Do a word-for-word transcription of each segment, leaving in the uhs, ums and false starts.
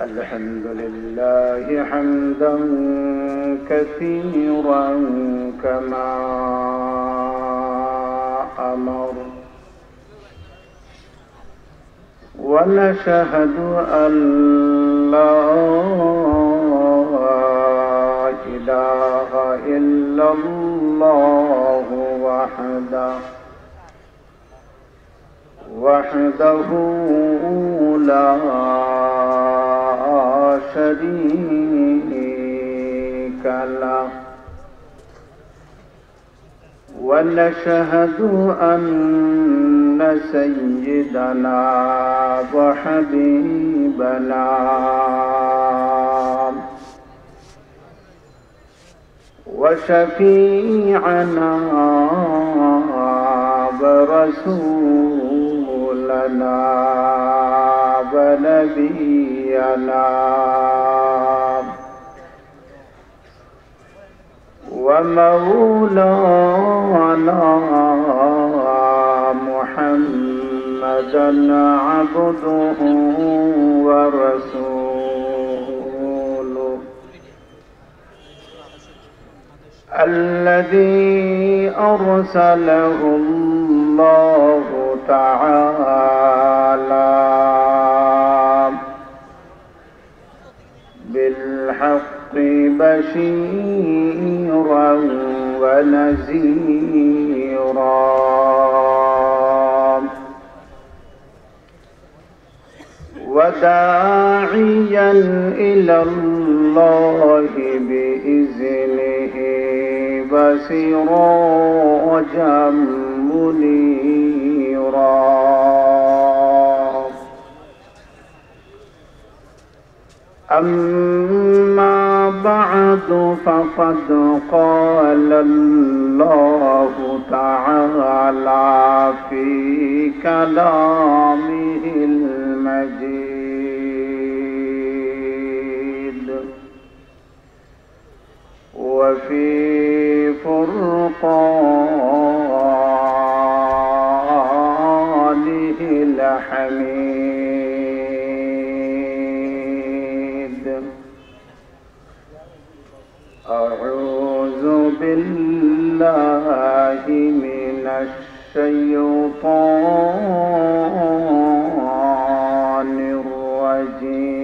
الحمد لله حمدا كثيرا كما أمر، ونشهد أن لا إله إلا الله وحده، وحده لا شريك له، ونشهد أن سيدنا وحبيبنا وشفيعنا ورسولنا ونبينا ومولانا محمدا عبده ورسوله، الذي أرسله الله تعالى بالحق بشيرا ونذيرا، وداعيا إلى الله بإذنه وسراجا منيرا. أما بعد، فقد قال الله تعالى في كلامه المجيد وفي فرقانه الحميد. أعوذ بالله من الشيطان الرجيم.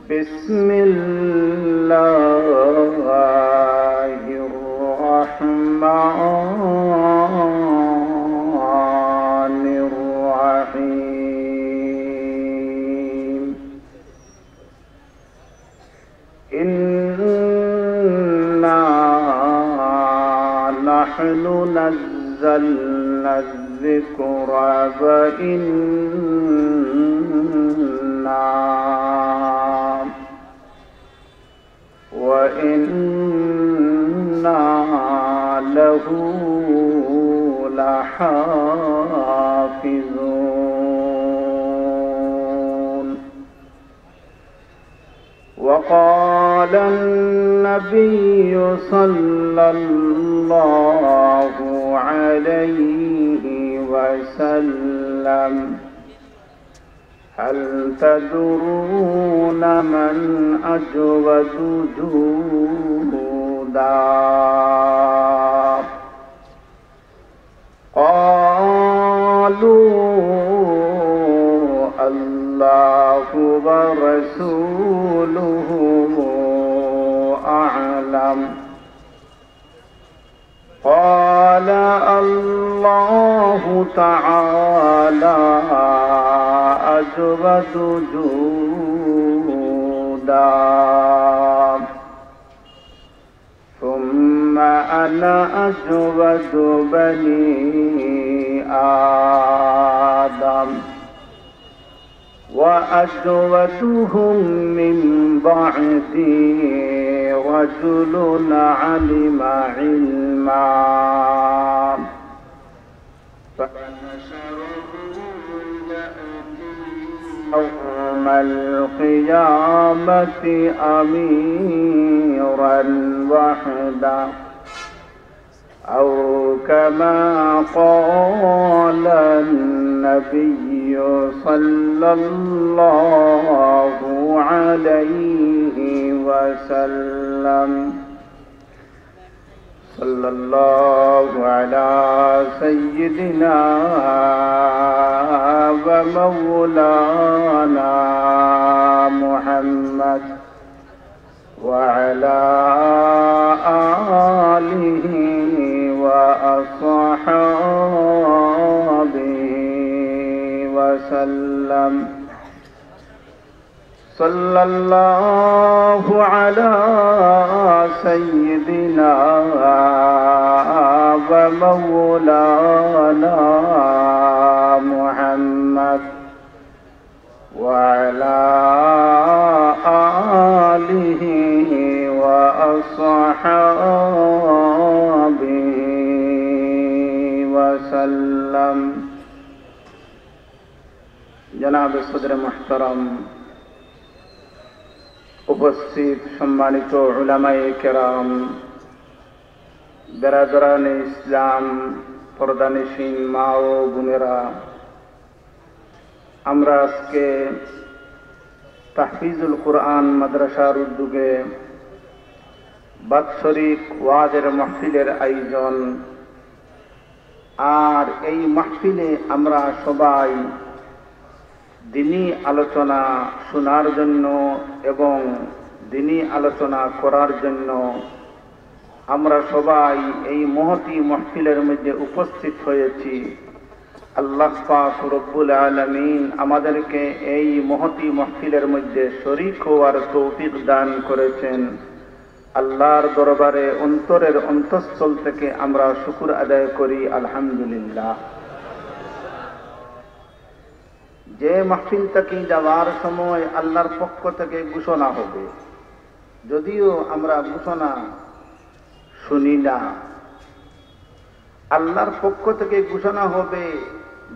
بسم الله الرحمن الرحيم. إنا نحن نزلنا الذكر وإنا وإنا له لحافظون. وقال النبي صلى الله عليه وسلم: هل تدرون من أجود جودا؟ قالوا: الله ورسوله أعلم. قال: الله تعالى أجود جودا، ثم أنا أجود بني آدم، وأجودهم من بعدي رجل علم علما. فنشره يأتي يوم القيامة أميرا وحده، أو كما قال النبي صلى الله عليه وسلم. صلى الله على سيدنا ومولانا محمد وعلى آله وأصحابه وسلم. صلى الله على سيدنا ومولانا محمد وعلى آله وأصحابه وسلم. জনাবে সদরে মুহতারাম, উপস্থিত সম্মানিত উলামায়ে কেরাম, বেরাদরানে ইসলাম, পর্দানিশীন মা ও বোনেরা, আমরা আজকে তাহফিজুল কোরআন মাদ্রাসার উদ্যোগে বাৎসরিক ওয়াজের মাহফিলের আয়োজন। আর এই মাহফিলে আমরা সবাই দ্বীনি আলোচনা শোনার জন্য এবং দ্বীনি আলোচনা করার জন্য আমরা সবাই এই মহতী মাহফিলের মধ্যে উপস্থিত হয়েছি। আল্লাহ পাক রব্বুল আলামিন আমাদেরকে এই মহতী মাহফিলের মধ্যে শরীক হওয়ার তৌফিক দান করেছেন। আল্লাহর দরবারে অন্তরের অন্তঃস্থল থেকে আমরা শুকুর আদায় করি, আলহামদুলিল্লাহ। যে মাহফিল থাকি যাওয়ার সময় আল্লাহর পক্ষ থেকে ঘোষণা হবে, যদিও আমরা ঘোষণা শুনি না, আল্লাহর পক্ষ থেকে ঘোষণা হবে,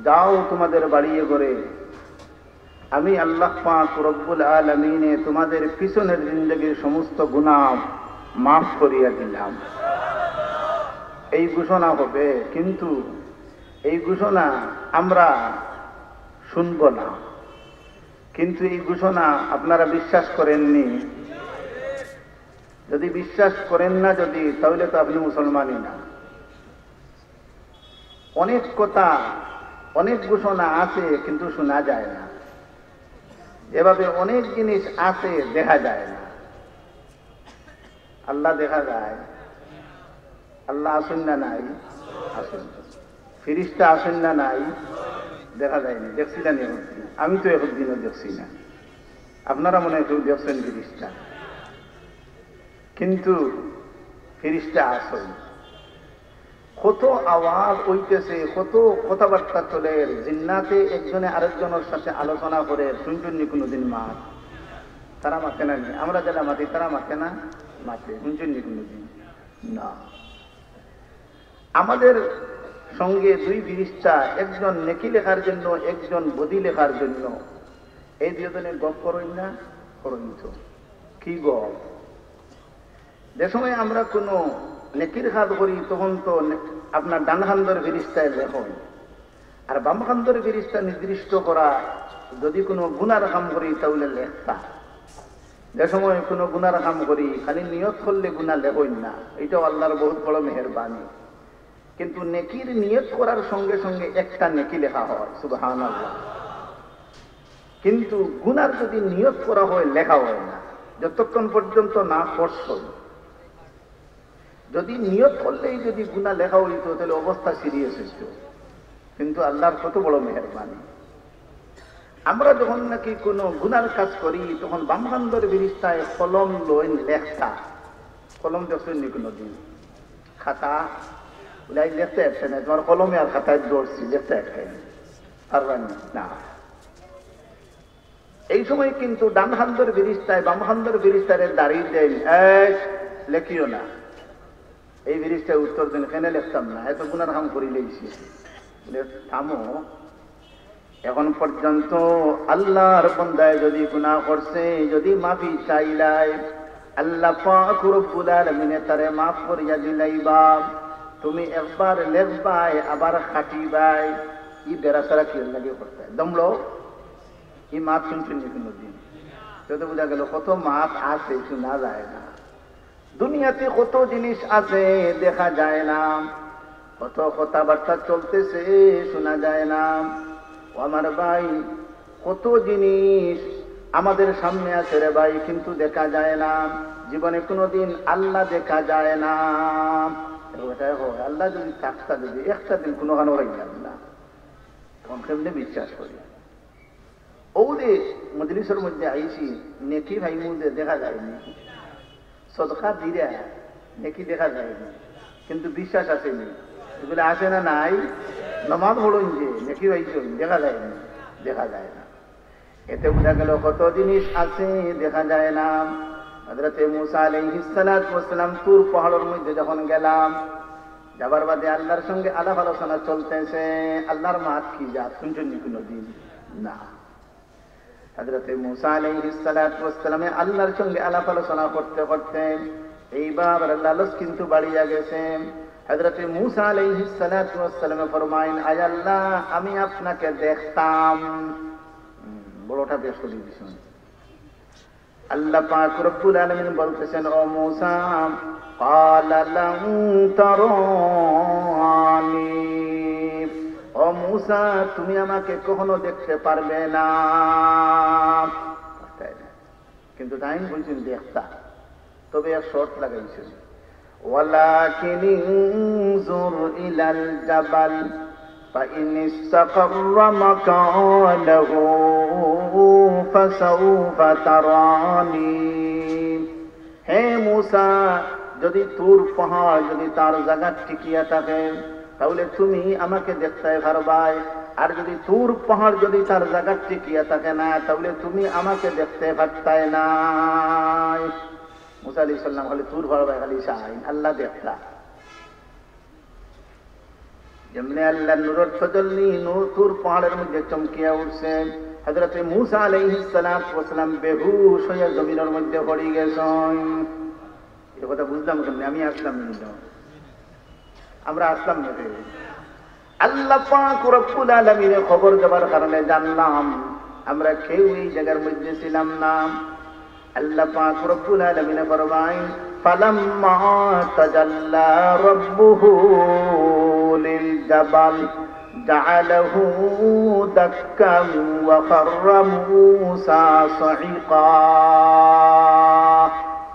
"যাও তোমাদের বাড়িয়ে ঘরে, আমি আল্লাহ পাক রব্বুল আলামিনে তোমাদের পিছনের জিন্দেগির সমস্ত গুনাহ মাফ করিয়া দিলাম।" এই ঘোষণা হবে, কিন্তু এই ঘোষণা আমরা শুনব না। কিন্তু এই ঘোষণা আপনারা বিশ্বাস করেননি? যদি বিশ্বাস করেন না যদি, তাহলে তো আপনি মুসলমানই না। অনেক কথা, অনেক ঘোষণা আছে কিন্তু শোনা যায় না। এভাবে অনেক জিনিস আছে, দেখা যায় না। আল্লাহ দেখা যায়? আল্লাহ আছইন না নাই? আছইন। ফিরিস্তা আছইন না নাই? দেখা যায়নি। দেখছি না নি একদিন? আমি তো একদিনও দেখছি না। আপনারা মনে হয় কেউ দেখছেন ফিরিস্তা, কিন্তু ফিরিস্তা আছইন। কত আওয়াজ অইতেছে, কত কথাবার্তা চলের, জিন্নাতে একজনে আরেকজনের সাথে আলোচনা করের, শুনছইন নি কোনোদিন মাত? তারা মাতে না নি? আমরা যেলা মাতি, তারা মাতে না? মাতে। শুনছইন নি কোনোদিন? না। আমাদের সঙ্গে দুই ফিরিস্তা, একজন নেকি লেখার জন্য, একজন বদি লেখার জন্য। এই দুইজনে গপ করইন না? করইন তো। কি গপ? যে সময় আমরা কোনো নেকির কাজ করি, তখন তো নে-, আপনার ডান কান্দর ফিরিস্তায় লেখইন, আর বাম কান্দর ফিরিস্তা নির্দিষ্ট করা, যদি কোনো গুনার কাম করি, তাহলে লেখতা। যে সময় কোনো গুনার কাম করি, খালি নিয়ত করলে গুনা লেখইন না, এটাও আল্লাহর বহুত বড় মেহেরবানি। কিন্তু নেকির নিয়ত করার সঙ্গে সঙ্গে একটা নেকি লেখা হয়, সুবহানাল্লাহ। কিন্তু গুনার যদি নিয়ত করা হয়, লেখা হয় না, যতক্ষণ পর্যন্ত না করছইন। যদি নিয়ত করলেই যদি গুনা লেখা হইতো, তাহলে অবস্থা সিরিয়াস হইতো। কিন্তু আল্লাহর কত বড় মেহেরবানি। আমরা যখন নাকি কোনো গুনার কাজ করি, তখন বাম কান্দর ফিরিস্তায় কলম লইন লেখতা। কলম দেখছইন নি কোনোদিন? খাতা? বলে, "আজ লেখতে পারছে না, তোমার কলমে আর খাতায় ধরছি, লেখতে পারছে না।" পারবা নি? না। এই সময় কিন্তু ডান কান্দর ফিরিস্তায় বাম কান্দর ফিরিস্তারে দাড়ি দেন, "এই, লেখিও না।" এই ফিরিস্তায় উত্তর দেন, "কেনে লেখতাম না? এত গুনার কাম করি লেইছি।" বলে, "থামো, এখন পর্যন্ত আল্লাহর বন্দায় যদি গুনাহ করছে, যদি মাফি চাইলায়, আল্লাহ পাক রব্বুল আলামিনে তারে মাফ করিয়া দিলাইবা। তুমি একবার লেখবায়, আবার কাটিবায়, ই বেড়া ছাড়া কিওর লাগি করতায়? দমলো, ই মাত হুনছইন নি কুনুদিন? তে তো বুঝা গেল কত মাত আছে, হুনা যায় না। দুনিয়াতে কত জিনিস আছে, দেখা যায় না। কত কথাবার্তা চলতেছে, হুনা যায় না। ও আমার ভাই, কত জিনিস আমাদের সামনে আছে রে ভাই, কিন্তু দেখা যায় না। জীবনে কোনোদিন আল্লাহ দেখা যায় না। ওটাই হয়, আল্লাহ যদি থাকতা, যদি একটা দিন কোনোখানো হয়ে যান না, তখন কেমনে বিশ্বাস করি? ও যে মজলিসের মধ্যে আইছি, নেকি পাইমু যে দেখা যায়নি, সদকা দিরা, নেকি দেখা যায়নি, কিন্তু বিশ্বাস আছে নি? এগুলো আছে না নাই? নমাজ পড়ইন যে, নেকি পাইছইন, দেখা যায়নি, দেখা যায় না। এতে বুঝা গেল কত জিনিস আছে, দেখা যায় না। হযরতে মুসা আলাইহিস সালাতু ওয়াস সালাম তুর পাহাড়ের মধ্যে যখন গেলাম, যাবার বাদে আল্লাহর সঙ্গে আলাপ আলোচনা চলতেছে। আল্লাহর মাত কি জাত হুনছইন নি কোনোদিন? না। হযরতে মুসা আলাইহিস সালাতু ওয়াস সালামে আল্লাহর সঙ্গে আলাপ আলোচনা করতে করতে এইবার লালচ কিন্তু বাড়িয়া গেছে। হযরতে মুসা আলাইহিস সালাতু ওয়াস সালামে ফরমাইন, "আয় আল্লাহ, আমি আপনাকে দেখতাম।" হুম, বড়টা বেশ করে দিছেন। আল্লাহ পাক রব্বুল আলামিন বলতেছেন, "ও মুসা, ক্বালা লান তারানি, ও মুসা, তুমি আমাকে কখনো দেখতে পারবে না।" পারতায় না। কিন্তু তাইন বলছেন দেখতা, তবে এক শর্ত লাগাইছেন, "ওয়ালাকিন ইনজুর ইলাল জাবাল, ফাইন ইস্তাকাররা মাকানাহু ফাসাউফা তারানি।" হে মুসা, যদি তুর পাহাড় যদি তার জাগাত টিকিয়া থাকে, তাহলে তুমি আমাকে দেখতে পারবায়। আর যদি তুর পাহাড় যদি তার জাগাত টিকিয়া থাকে না, তাহলে তুমি আমাকে দেখতে পারতায় নায়। মুসা আলাইহিস সালাম খালি তুর পাহাড় বায় খালি চাইন, আল্লাহ দেখতা। যেমনে আল্লাহর নূরের তজল্লি নূর তুর পাহাড়ের মধ্যে চমকিয়া উঠছে, হযরতে মুসা আলাইহিস সালাতু ওয়াস সালাম বেহুশ হইয়া জমিনের মধ্যে পড়ি গেছেন। এই কথা বুঝলাম কেমনে? আমি আসলাম নি তো। আমরা আসলাম না রে। আল্লাহ পাক রব্বুল আলামিনে খবর দেবার কারণে জানলাম, আমরা কেউ এই জাগার মধ্যে ছিলাম না। আল্লাহ পাক রব্বুল আলামিনে ফরমাইন, "ফালাম্মা তাজাল্লা রাব্বুহু লিল জাবাল জাআলাহু দাক্কান ওয়া খাররা মুসা সাইকা।"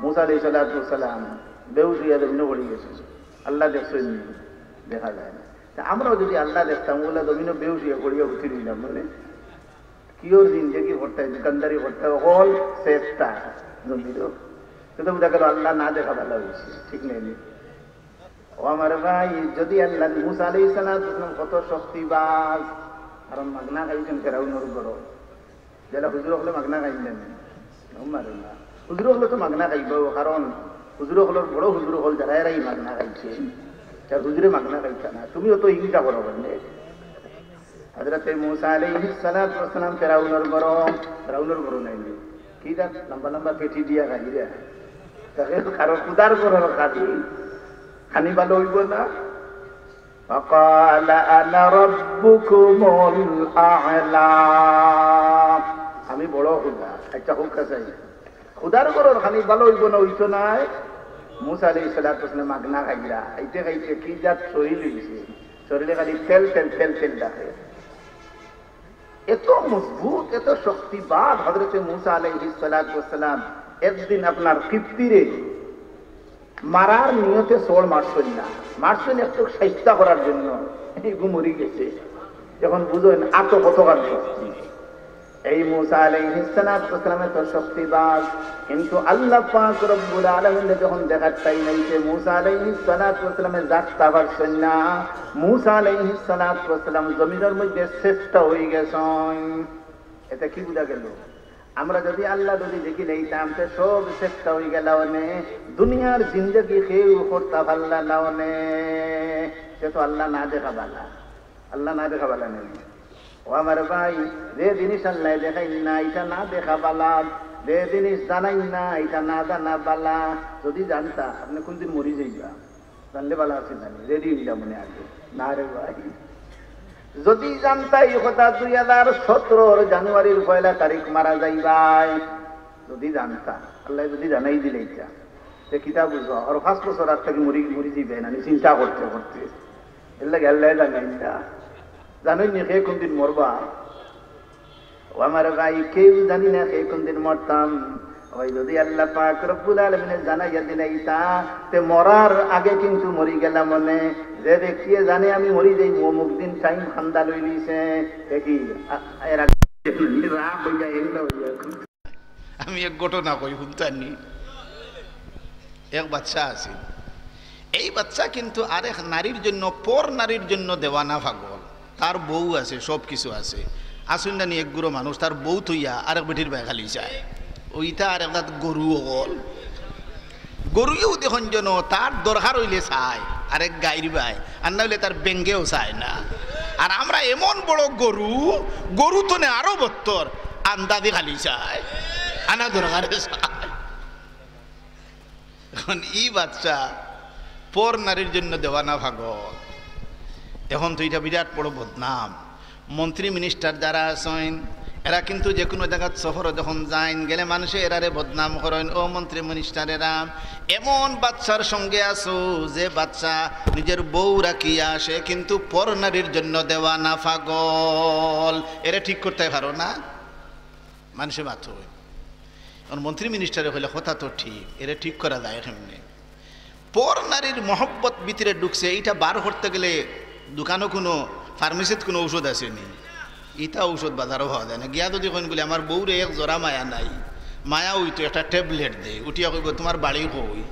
মুসা আলাইহিস সালাতু ওয়াস সালাম বেহুশ হইয়া জমিনে পড়ি গেছেন। আল্লাহ দেখছেন নি? দেখা যায় না। তা আমরাও যদি আল্লাহ দেখতাম, ওলা জমিনও বেহুশ হইয়া পড়িয়া উঠি রইলাম, মানে, কিওর জিন্দেগি করতায়, দোকানদারি করতায়, অকল সেফটা জমিনও। তো, তো বুঝা গেল আল্লাহ না দেখা ভালা হইছে, ঠিক নাই নি? ও আমার ভাই, যদি আল্লাহ, মুসা আলাইহিস সালাতু ওয়াস সালাম কত শক্তিবাজ, কারণ মাগনা খাইছেন ফেরাউনর ঘরো। যেলা হুজুর অকলে মাগনা খাইন না, মারে না। হুজুর অকলে তো মাগনা খাইবো, কারণ হুজুর অকলর বড় হুজুর অকল যারা এরাই মাগনা খাইছে, তার হুজুরে মাগনা খাইতা না। তুমিও তো হিংসা করো কেনে? হযরতে মুসা আলাইহিস সালাতু ওয়াস সালাম ফেরাউনর ঘরো, ফেরাউনর ঘরো নাই নি? কি জাত লম্বা লম্বা পেটি দিয়া খাই রে। তাকে কারো খুদার ঘরো খাবি, খানি ভালো হইব না? ফাকালা আনা রাব্বুকুমুল আ'লা। আমি বড় খুদা। আচ্ছা, হোক আছে। খুদার ঘরর খানি ভালো হইব না, হইতো নায়। মুসা আলাইহিস সালাতু ওয়াস সালাম মাগনা খাইরা, খাইতে খাইতে কি জাত শরীর হইছে, শরীরে খালি তেল তেল তেল তেল ডাকে। এত মজবুত, এত শক্তিবান হযরতে মুসা আলাইহিস সালাতু ওয়াস সালাম। একদিন আপনার কিপ্তিরে মারার নিয়তে চড় মারছইন না, মারছইন একটু সাইস্তা করার জন্য। এগু মরি গেছে। এখন বুঝইন আতো কতখান শক্তি। এই মুসা আলাইহিস সালাতু ওয়াস সালামে তো শক্তিবান, কিন্তু আল্লাহ পাক রব্বুল আলামিন যখন দেখার টাইম আইছে, মুসা আলাইহিস সালাতু ওয়াস সালামে জাগতা পারছইন না। মুসা আলাইহিস সালাতু ওয়াস সালাম জমিনর মধ্যে সেফটা হই গেছইন। এতে কি বুঝা গেল? আমরা যদি আল্লাহ যদি দেখি নেইতাম, তে সব সেফটা হই গেলা অনে, দুনিয়ার জিন্দেগি কেউ করতা পারলা না অনে। সে তো আল্লাহ না দেখা ভালা, আল্লাহ না দেখা ভালা নেই। ও আমার ভাই, যে জিনিস আল্লাহ দেখাইন না, এটা না দেখা ভালা, যে জিনিস জানাইন না, এটা না জানা ভালা। যদি জানতা, আপনি কোনদিন মরি যাইবা। জানলে ভালা আছিল না নি? রেডি অইলাম মনে আগে। না রে ভাই, যদি জানতায় ই কথা দুই হাজার সতেরোর জানুয়ারির পয়লা তারিখ মারা যাইবায়, যদি জানতা, আল্লায় যদি জানাই দিলাইতা, তে কিতা বুঝো? আর পাঁচ বছর আগ থাকি মরি, মরি যাইবায় না নি, চিন্তা করতে করতে। এর লাগি আল্লায় জানাইন না। জানইন নি কে কুনদিন মরবা? ও আমার ভাই, কেউ জানি না কে কুনদিন মরতাম। ওই যদি আল্লাহ পাক রব্বুল আলামিনে জানাইয়া দিলাইতা, তে মরার আগে কিন্তু মরি গেলাম মনে। যে ব্যক্তিয়ে জানে আমি মরি যাইমু, অমুক দিন টাইম খান্দা লইলিছে, দেখি, আ-, এর আগে রাগ অইয়া, এগুলা অইয়া। আমি এক ঘটনা কই, হুনতা নি? এক বাচ্চা আছিল, এই বাচ্চা কিন্তু আরেক নারীর জন্য, পর নারীর জন্য দেওয়ানা পাগল। তার বউ আছে, সব কিছু আছে, আছইন না নি এক গুরু মানুষ, তার বউ থইয়া আরেক বেটির বায় খালি চায়। ওইটা আরেক জাত গরু অকল। গরুয়েও দেখইন যেন তার দরকার অইলে চায় আরেক গাইর বায়, আর না অইলে তার বেঙ্গেও চায় না। আর আমরা এমন বড় গরু, গরু তো নে আরো বত্তর, আন্দাজি খালি চায়, আনা দরকারে চায়। এখন ই বাচ্চা পর নারীর জন্য দেওয়ানা পাগল। এখন তো এটা বিরাট বড় বদনাম। মন্ত্রী মিনিস্টার যারা আছইন, এরা কিন্তু যে কুনু জাগাত সফরো যখন যাইন, গেলে মানষে এরারে বদনাম করইন, "ও মন্ত্রী মিনিস্টার, এরা এমন বাচ্চার সঙ্গে আছো যে বাচ্চা নিজের বউ রাখিয়া সে কিন্তু পর নারীর জন্য দেওয়ানা পাগল, এরে ঠিক করতে পারো না।" মানষে মাতইন। এখন মন্ত্রী মিনিস্টারে কইলা, "কথা তো ঠিক, এরে ঠিক করা যায় কেমনে?" পর নারীর মহব্বত ভিতরে ঢুকছে, ইটা বার করতে গেলে দোকানো কুনু, ফার্মেসিত কুনু ঔষধ আছে নি? ইটা ঔষধ বাজারো পাওয়া যায় না। গিয়া যদি কইন বুলে, "আমার বউরে এক জোড়া মায়া নাই, মায়া অইতো একটা ট্যাবলেট দে", উঠিয়া কইবো, "তুমার বাড়ি কই?"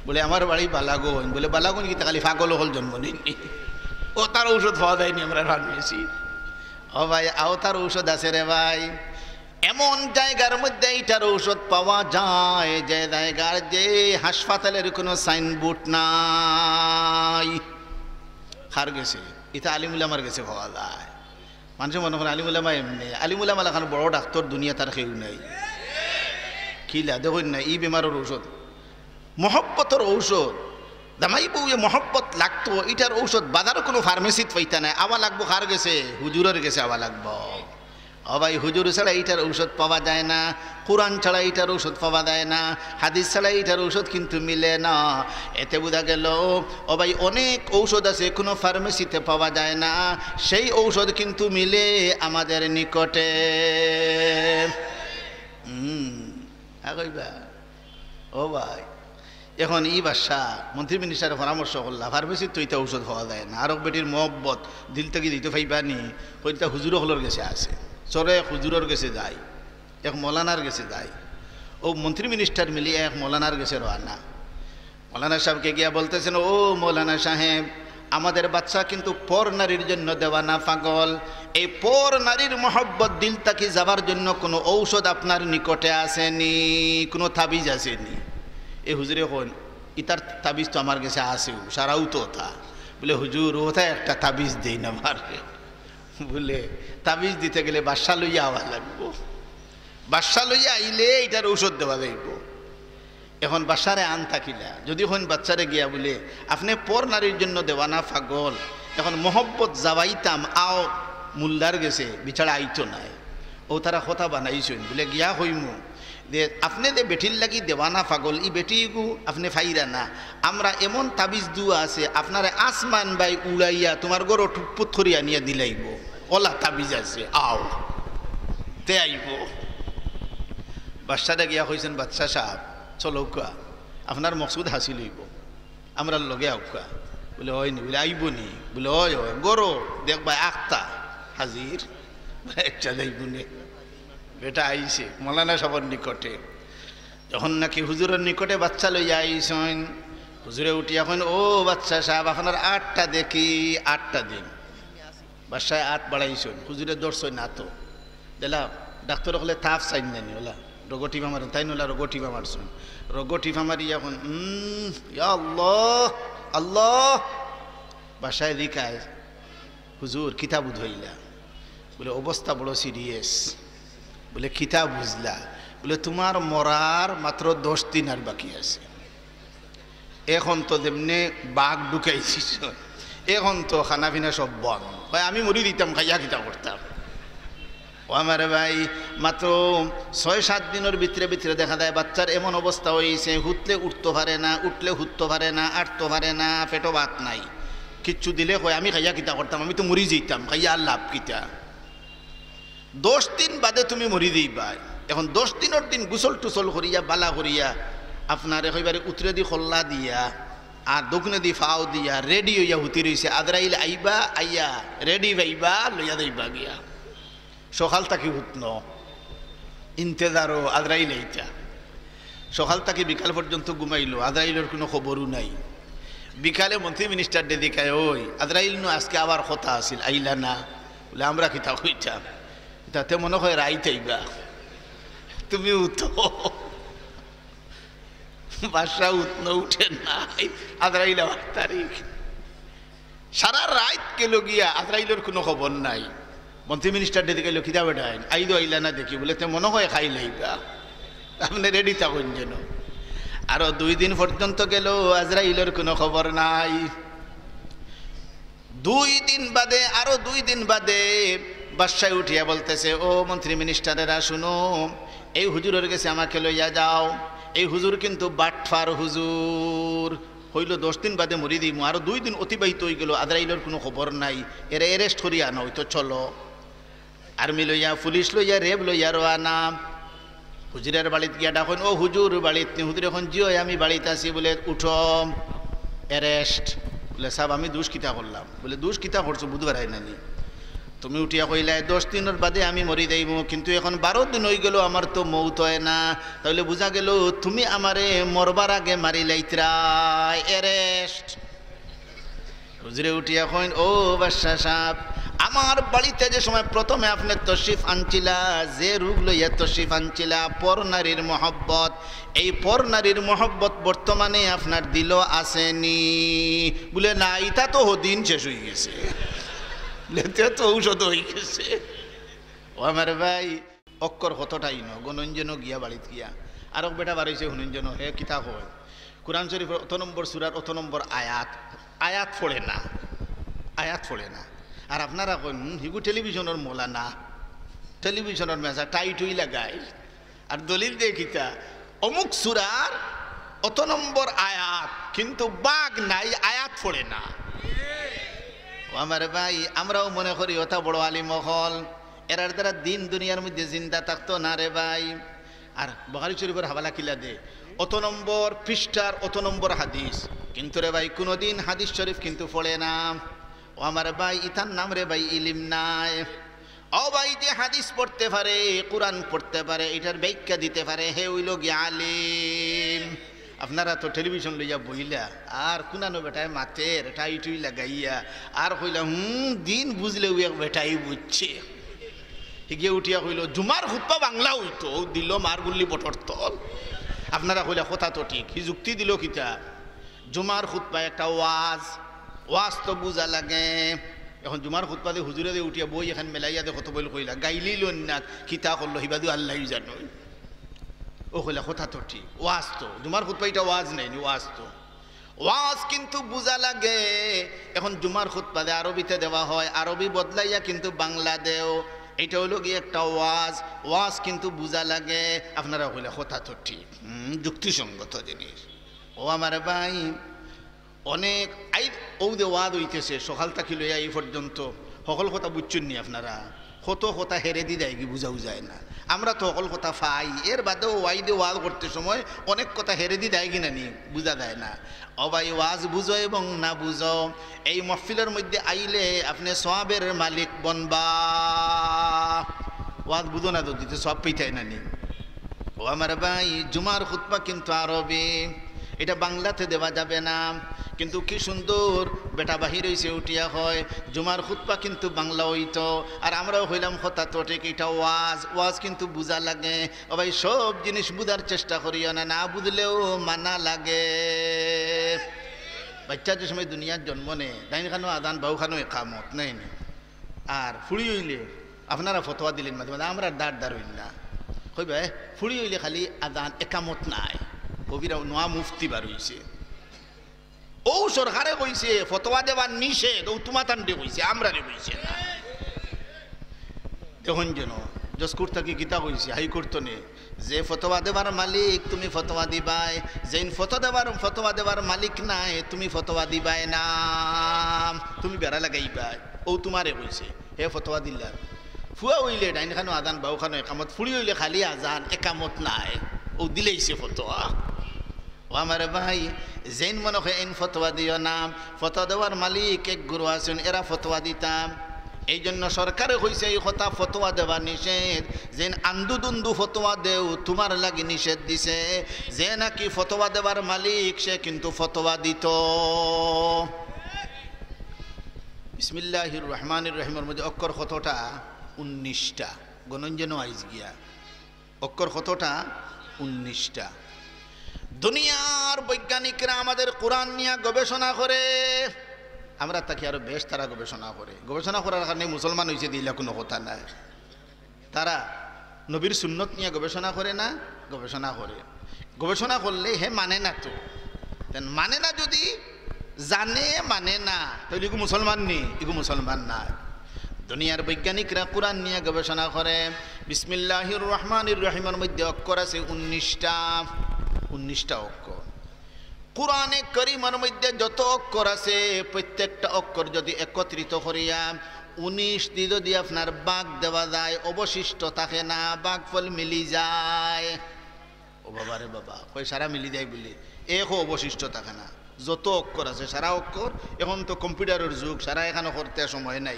বুলে, "আমার বাড়ি বালাগঞ্জ।" বুলে, "বালাগঞ্জ কিতা খালি পাগল অকল জন্ম নেইন নি? অতার ঔষধ পাওয়া যায় নি আমরার ফার্মেসি?" ও ভাই, অতার ঔষধ আছে রে ভাই। এমন জাগার মধ্যে ইটার ঔষধ পাওয়া যায়, যে জাগার, যে হাসপাতালের কুনু সাইনবোর্ড নাই। কার গেছে? ইটা আলিম উলামার গেছে পাওয়া যায়। মানষে মনে করইন আলিম উলামা এমনে, আলিম উলামা লাখান বড় ডাক্তর দুনিয়াত আর কেউ নাই। কিলা দেখইন না, ই বেমারর ঔষধ, মহব্বতর ঔষধ। জামাই বউয়ে মহব্বত লাগতো, ইটার ঔষধ বাজারো কুনু ফার্মেসিত পাইতা নায়, আওয়া লাগবো কার গেছে? হুজুরর গেছে আওয়া লাগবো। ও ভাই, হুজুর ছাড়া ইটার ঔষধ পাওয়া যায় না, কোরআন ছাড়া ইটার ঔষধ পাওয়া যায় না, হাদিস ছাড়া ইটার ঔষধ কিন্তু মিলে না। এতে বুঝা গেল, ও ভাই, অনেক ঔষধ আছে কুনু ফার্মেসিতে পাওয়া যায় না, সেই ঔষধ কিন্তু মিলে আমাদের নিকটে। হুম, আগইবা। ও ভাই, এখন ই বাদশা মন্ত্রী মিনিস্টারে পরামর্শ করলা, "ফার্মেসিত তো ইতা ঔষধ পাওয়া যায় না, আরক বেটির মহব্বত দিল থাকি দিতো পাইবা নি?" কইতা, "হুজুর অকলর গেছে আছে।" চরে এক হুজুরর গেছে যায়, এক মৌলানার গেছে যায়। ও মন্ত্রী মিনিস্টার মিলিয়া এক মৌলানার গেছে রওয়ানা। মৌলানা সাহেবকে গিয়া বলতেছেন, "ও মৌলানা সাহেব, আমাদের বাচ্চা কিন্তু পর নারীর জন্য দেওয়ানা পাগল। এই পর নারীর মহব্বত দিল থাকি যাবার জন্য কুনু ঔষধ আপনার নিকটে আছে নি, কুনু তাবিজ আছে নি?" এ হুজুরে কইন, "ইতার তাবিজ তো আমার গেছে আছে, সারাও তো তা।" বুলে, "হুজুর, অতা একটা তাবিজ দেইন আমারে।" বুলে, "তাবিজ দিতে গেলে বাদশা লইয়া আওয়া লাগবো, বাদশা লইয়া আইলে ইটার ঔষধ দেওয়া যাইবো।" এখন বাদশারে আন থাকিলা, যদি কইন বাচ্চারে গিয়া বুলে, "আপনে পর নারীর জন্য দেওয়ানা পাগল, এখন মহব্বত যাওয়াইতাম, আও মোল্লার গেছে, বিচারা আইতো নায়।" অউ তারা কথা বানাইছইন, বুলে, "গিয়া কইমু যে আপনে যে বেটির লাগি দেওয়ানা পাগল, ই বেটিগু আপনে পাইরা না, আমরা এমন তাবিজ দুয়া আছে, আপনারে আসমান বায় উড়াইয়া তুমার ঘরো টুটপুট করি আনিয়া দিলাইবো, অলা তাবিজ আছে, আও।" তে আইবো। বাদশারে গিয়া কইছইন, "বাদশা সাব, চলউক্কা, আপনার মকসুদ হাসিল অইবো, আমরার লগে আউক্কা।" বুলে, "অয় নি?" বুলে, "আইবো নি?" বুলে, "অয়, অয়, ঘরো দেখবায় আখতা হাজির।" বুলে, "আইচ্ছা, যাইবো নে।" বেটা আইছে মৌলানা সাবর নিকটে। যখন নাকি হুজুরর নিকটে বাচ্চা লইয়া আইছইন, হুজুরে উঠিয়া কইন, "ও বাদশা সাব, আপনার আতটা দেখি, আতটা দিন।" বাদশায় আত বাড়াইছইন, হুজুরে ধরছইন আতো। দিলা, ডাক্তর অকলে তাপ চাইন না নি, অলা রগো টিপা মারেন, তাইন অলা রগো টিপা মারছইন। রগো টিপা মারিয়া কইন, "উম, ইয়া আল্লাহ, আল্লাহ।" বাদশায় জিকায়, "হুজুর, কিতা বুঝাইলা?" বুলে, "অবস্থা বড় সিরিয়াস।" বুলে, "কিতা বুঝলা?" বুলে, "তুমার মরার মাত্র দশ দিন আর বাকি আছে।" এখন তো যেমনে বাঘ ঢুকাইছিস, এখন তো খানা পিনা সব বন্ধ। কয়, "আমি মরি দিতাম, খাইয়া কিতা করতাম?" ও আমার ভাই, মাত্র ছয় সাত দিনর ভিতরে ভিতরে দেখা যায় বাচ্চার এমন অবস্থা অইছে, হুতলে উঠতো পারে না, উঠলে হুততো পারে না, আটতো পারে না, পেটো ভাত নাই, কিচ্ছু দিলে কয়, "আমি খাইয়া কিতা করতাম, আমি তো মরি যাইতাম, খাইয়া আর লাভ কিতা?" দশ দিন বাদে তুমি মরি যাইবায়। এখন দশ দিনর দিন গোসল টুসল করিয়া, বালা করিয়া, আপনার একেবারে উতরেদি খল্লা দিয়া আর দক্ষিণেদি ফাও দিয়া রেডি অইয়া হুতি রইছে। আজরাইল আইবা, আইয়া রেডি পাইবা, লইয়া যাইবা গিয়া। সকাল থাকি হুতনো, ইন্তেজারও আজরাইল আইতা। সকাল থাকি বিকাল পর্যন্ত ঘুমাইলো, আজরাইলর কুনু খবরও নাই। বিকালে মন্ত্রী মিনিস্টাররে জিকায়, "ওই আজরাইল নু, আজকে আবার কথা আছিল, আইলা না।" বুলে, "আমরা কিতা কইতাম, ইতা তে মনো কয় রাইত আইবা, তুমি উঠো।" বাদশা উঠনো, উঠে নাই, আজরাইল আবার তারিখ। সারা রাইত গেলো গিয়া, আজরাইলর কুনু খবর নাই। মন্ত্রী মিনিস্টাররে জিকাইলো, "কিতা বেটাইন, আইজ আইলা না দেখি?" বুলে, "তে মনো কয় খাইল আইবা, আপনে রেডি থাকইন যেন।" আরো দুই দিন পর্যন্ত গেলো, আজরাইলর কুনু খবর নাই। দুই দিন বাদে, আরো দুই দিন বাদে বাদশায় উঠিয়া বলতেছে, "ও মন্ত্রী মিনিস্টারেরা, শুনো, এই হুজুরর গেছে আমাকে লইয়া যাও, এই হুজুর কিন্তু বাটফার হুজুর।" কইলো, "দশ দিন বাদে মরি দিমু।" আরো দুই দিন অতিবাহিত অইগেলো, আজরাইলর কুনু খবর নাই। এরে অ্যারেস্ট করিয়া আনা অইতো, চলো। আর্মি লইয়া, পুলিশ লইয়া, র্যাব লইয়া রওয়ানা। হুজুরর বাড়িত গিয়া ডাকইন, "ও হুজুর, বাড়িত নি?" হুজুরে কইন, "জি অয়, আমি বাড়িত আছি।" বুলে, "উঠো, অ্যারেস্ট।" বুলে, "সাব, আমি দুষ কিতা করলাম?" বুলে, "দুষ কিতা করছো, বুঝবার আয় না নি? তুমি উঠিয়া কইলায়, 'দশ দিনর বাদে আমি মরি যাইমু,' কিন্তু এখন বারো দিন অইগেলো, আমার তো মউত অয় না, তাইলে বুঝা গেলো তুমি আমারে মরবার আগে মারি লাইতরায়, অ্যারেস্ট।" হুজুরে উঠিয়া কইন, "ও বাদশা সাব, আমার বাড়িতে যে সময় প্রথমে আপনে তশরিফ আনছিলা, যে রোগ লইয়া তশরিফ আনছিলা, পর নারীর মহব্বত, এই পর নারীর মহব্বত বর্তমানে আপনার দিলো আছে নি?" বুলে, "না, ইতা তো হদিন শেষ অইগেছে।" বুলে, "তে তো ঔষধ অইগেছে।" ও আমার ভাই, অক্ষর কতটা ইনো, গণইন যেন গিয়া বাড়িত গিয়া। আরক বেটা বারইছে, হুনইন যেন, হে কিতা কয়। কোরআন শরীফর অত নম্বর সুরার অত নম্বর আয়াত, আয়াত পড়ে না, আয়াত পড়ে না। আর আপনারা কইন, "হুম, হিগু টেলিভিশনর মৌলানা, টেলিভিশনর মেজা, টাই টুই লাগাইল।" আর দলিল দেয় কিতা? অমুক সুরার অত নম্বর আয়াত, কিন্তু বাগ নাই, আয়াত পড়ে না। ও আমার ভাই, আমরাও মনে করি ওটা বড় আলিম অকল, এরার দ্বারা দিন দুনিয়ার মধ্যে জিন্দা থাকতো না রে ভাই। আর বুখারী শরীফর হাওয়ালা কিলা দে, অত নম্বর পৃষ্ঠার অত নম্বর হাদিস, কিন্তু রে ভাই, কুনুদিন হাদিস শরীফ কিন্তু পড়ে না। ও আমার ভাই, ইতার নাম রে ভাই ইলিম নায়। ও ভাই, যে হাদিস পড়তে পারে, কোরআন পড়তে পারে, ইটার ব্যাখ্যা দিতে পারে, হে অইলো গিয়া আলিম। আপনারা তো টেলিভিশন লইয়া বইলা, আর কুনানো বেটায় মাতের, টাই টুই লাগাইয়া, আর কইলা, "হুম, দিন বুঝলেউ এক বেটাই বুঝছে।" হিগিয়ে উঠিয়া কইলো, "জুমার খুতবা বাংলা অইতো, দিলো মার গুল্লি বটর তল।" আপনারা কইলা, "কথা তো ঠিক।" হি যুক্তি দিলো কিতা? জুমার খুতবা একটা ওয়াজ, ওয়াজ তো বুঝা লাগে। এখন জুমার খুতবা দে হুজুরে দে উঠিয়া বই এখান মেলাইয়া দে কত বইল কইলা, গাইলিল না, কিতা করলো, হিবাদু আল্লাহই জানো। ও কইলা, "কথা তো ঠিক, ওয়াজ তো, জুমার খুতবা ইটা ওয়াজ নায় নি, ওয়াজ তো।" ওয়াজ কিন্তু বুঝা লাগে। এখন জুমার খুতবা দে আরবিতে দেওয়া হয়, আরবি বদলাইয়া কিন্তু বাংলা দেও, ইটা অইলো গিয়া একটা ওয়াজ। ওয়াজ কিন্তু বুঝা লাগে। আপনারা কইলা, "কথা তো ঠিক, হুম, যুক্তিসঙ্গত জিনিস।" ও আমার ভাই, অনেক আই, অউ দে ওয়াজ অইতেছে, সকাল থাকি লইয়া এই পর্যন্ত হকল কথা বুঝছইন নি আপনারা? কত কথা হেরেদি যায়গি, বুঝাউ যায় না। আমরা তো হকল কথা পাই, এর বাদেও ওয়াইদে ওয়াজ করতে সময় অনেক কথা হেরেদি যায়গি না নি, বুঝা যায় না। ও ভাই, ওয়াজ বুঝো এবং না বুঝো, এই মহফিলর মধ্যে আইলে আপনে সওয়াবের মালিক বনবা। ওয়াজ বুঝো না যুদি, তে সওয়াব পাইতায় না নি। ও আমার ভাই, জুমার খুতবা কিন্তু আরবি, ইটা বাংলাতে দেওয়া যাবে না। কিন্তু কি সুন্দর বেটা বাহির অইছে উঠিয়া কয়, "জুমার খুতবা কিন্তু বাংলা অইতো।" আর আমরাও কইলাম, "কথা তো ঠিক, ইটা ওয়াজ, ওয়াজ কিন্তু বুঝা লাগে।" ও ভাই, সব জিনিস বুঝার চেষ্টা করিও না, না বুঝলেও মানা লাগে। বাচ্চা যে সময় দুনিয়ার জন্ম নেয়, ডাইন খানো আজান, বাউ খানো একামত, নায় নি? আর ফুড়ি অইলে আপনারা ফতোয়া দিলেন মাঝে মাঝে, আমরা দাঁড় দাঁড় অইল না। কইবা, "এ, ফুড়ি অইলে খালি আজান, একামত নাই।" কবিরা নোয়া মুফতি বার অইছে। অউ সরকারে কইছে ফতোয়া দেওয়ার নিষেধ, অউ তুমাতানরে কইছে, আমরারে কইছে না। দেখইন যেন, জজকোর্ট থাকি কিতা কইছে, হাইকোর্ট তো নে, যে ফতোয়া দেওয়ার মালিক তুমি ফতোয়া দিবায়, যেইন ফতোয়া দেওয়ার, ফতোয়া দেওয়ার মালিক নায় তুমি ফতোয়া দিবায় না, তুমি বেড়া লাগাইবায়, অউ তুমারে কইছে, হে ফতোয়া দিলার। ফুয়া অইলে ডাইন খানো আজান, বাউ খানো একামত, ফুড়ি অইলে খালি আজান, একামত নাই, অউ দিলাইছে ফতোয়া। ও আমার ভাই, যেইন মনে কয় এইন ফতোয়া দিও না, ফতোয়া দেওয়ার মালিক এক গুরু আছইন, এরা ফতোয়া দিতা। এই জন্য সরকারে কইছে এই কথা, ফতোয়া দেওয়া নিষেধ। যেইন আন্দু দুন্দু ফতোয়া দেও, তুমার লাগি নিষেধ দিছে। যে নাকি ফতোয়া দেওয়ার মালিক, সে কিন্তু ফতোয়া দিত। বিসমিল্লাহির রহমানির রহিমর মধ্যে অক্ষর কতটা? উনিশটা। গণন যেন আইজ গিয়া। অক্ষর কতটা? উনিশটা। দুনিয়ার বৈজ্ঞানিকরা আমাদের কোরআন নিয়া গবেষণা করে, আমরার থাকি আরো বেশ তারা গবেষণা করে। গবেষণা করার কারণে মুসলমান অইছে দিলা কুনু কথা নাই। তারা নবীর সুন্নত নিয়া গবেষণা করে না? গবেষণা করে। গবেষণা করলে হে মানে না তো। তেন মানে না যদি জানে, মানে না, তাইলে ইগু মুসলমান নি? ইগু মুসলমান নায়। দুনিয়ার বৈজ্ঞানিকরা কোরআন নিয়া গবেষণা করে। বিসমিল্লাহির রহমানির রহিমর মধ্যে অক্ষর আছে উনিশটা, উনিশটা অক্ষর। কোরআনে করিমর মধ্যে যত অক্ষর আছে, প্রত্যেকটা অক্ষর যদি একত্রিত করিয়া উনিশ দি যদি আপনার ভাগ দেওয়া যায়, অবশিষ্ট থাকে না, ভাগফল মিলি যায়। ও বাবা রে বাবা, কই সারা মিলি যায় বুলি, একও অবশিষ্ট থাকে না। যত অক্ষর আছে, সারা অক্ষর, এখন তো কম্পিউটারর যুগ, সারা এখানো করতে সময় নাই।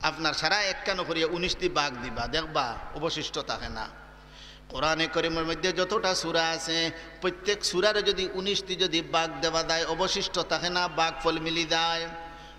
আপনার সারা একখানো করিয়া উনিশ দি ভাগ দিবা, দেখবা অবশিষ্ট থাকে না। কোরআনে করিমর মধ্যে যতটা সূরা আছে, প্রত্যেক সূরারে যদি উনিশ দি যদি ভাগ দেওয়া যায়, অবশিষ্ট থাকে না, ভাগফল মিলি যায়।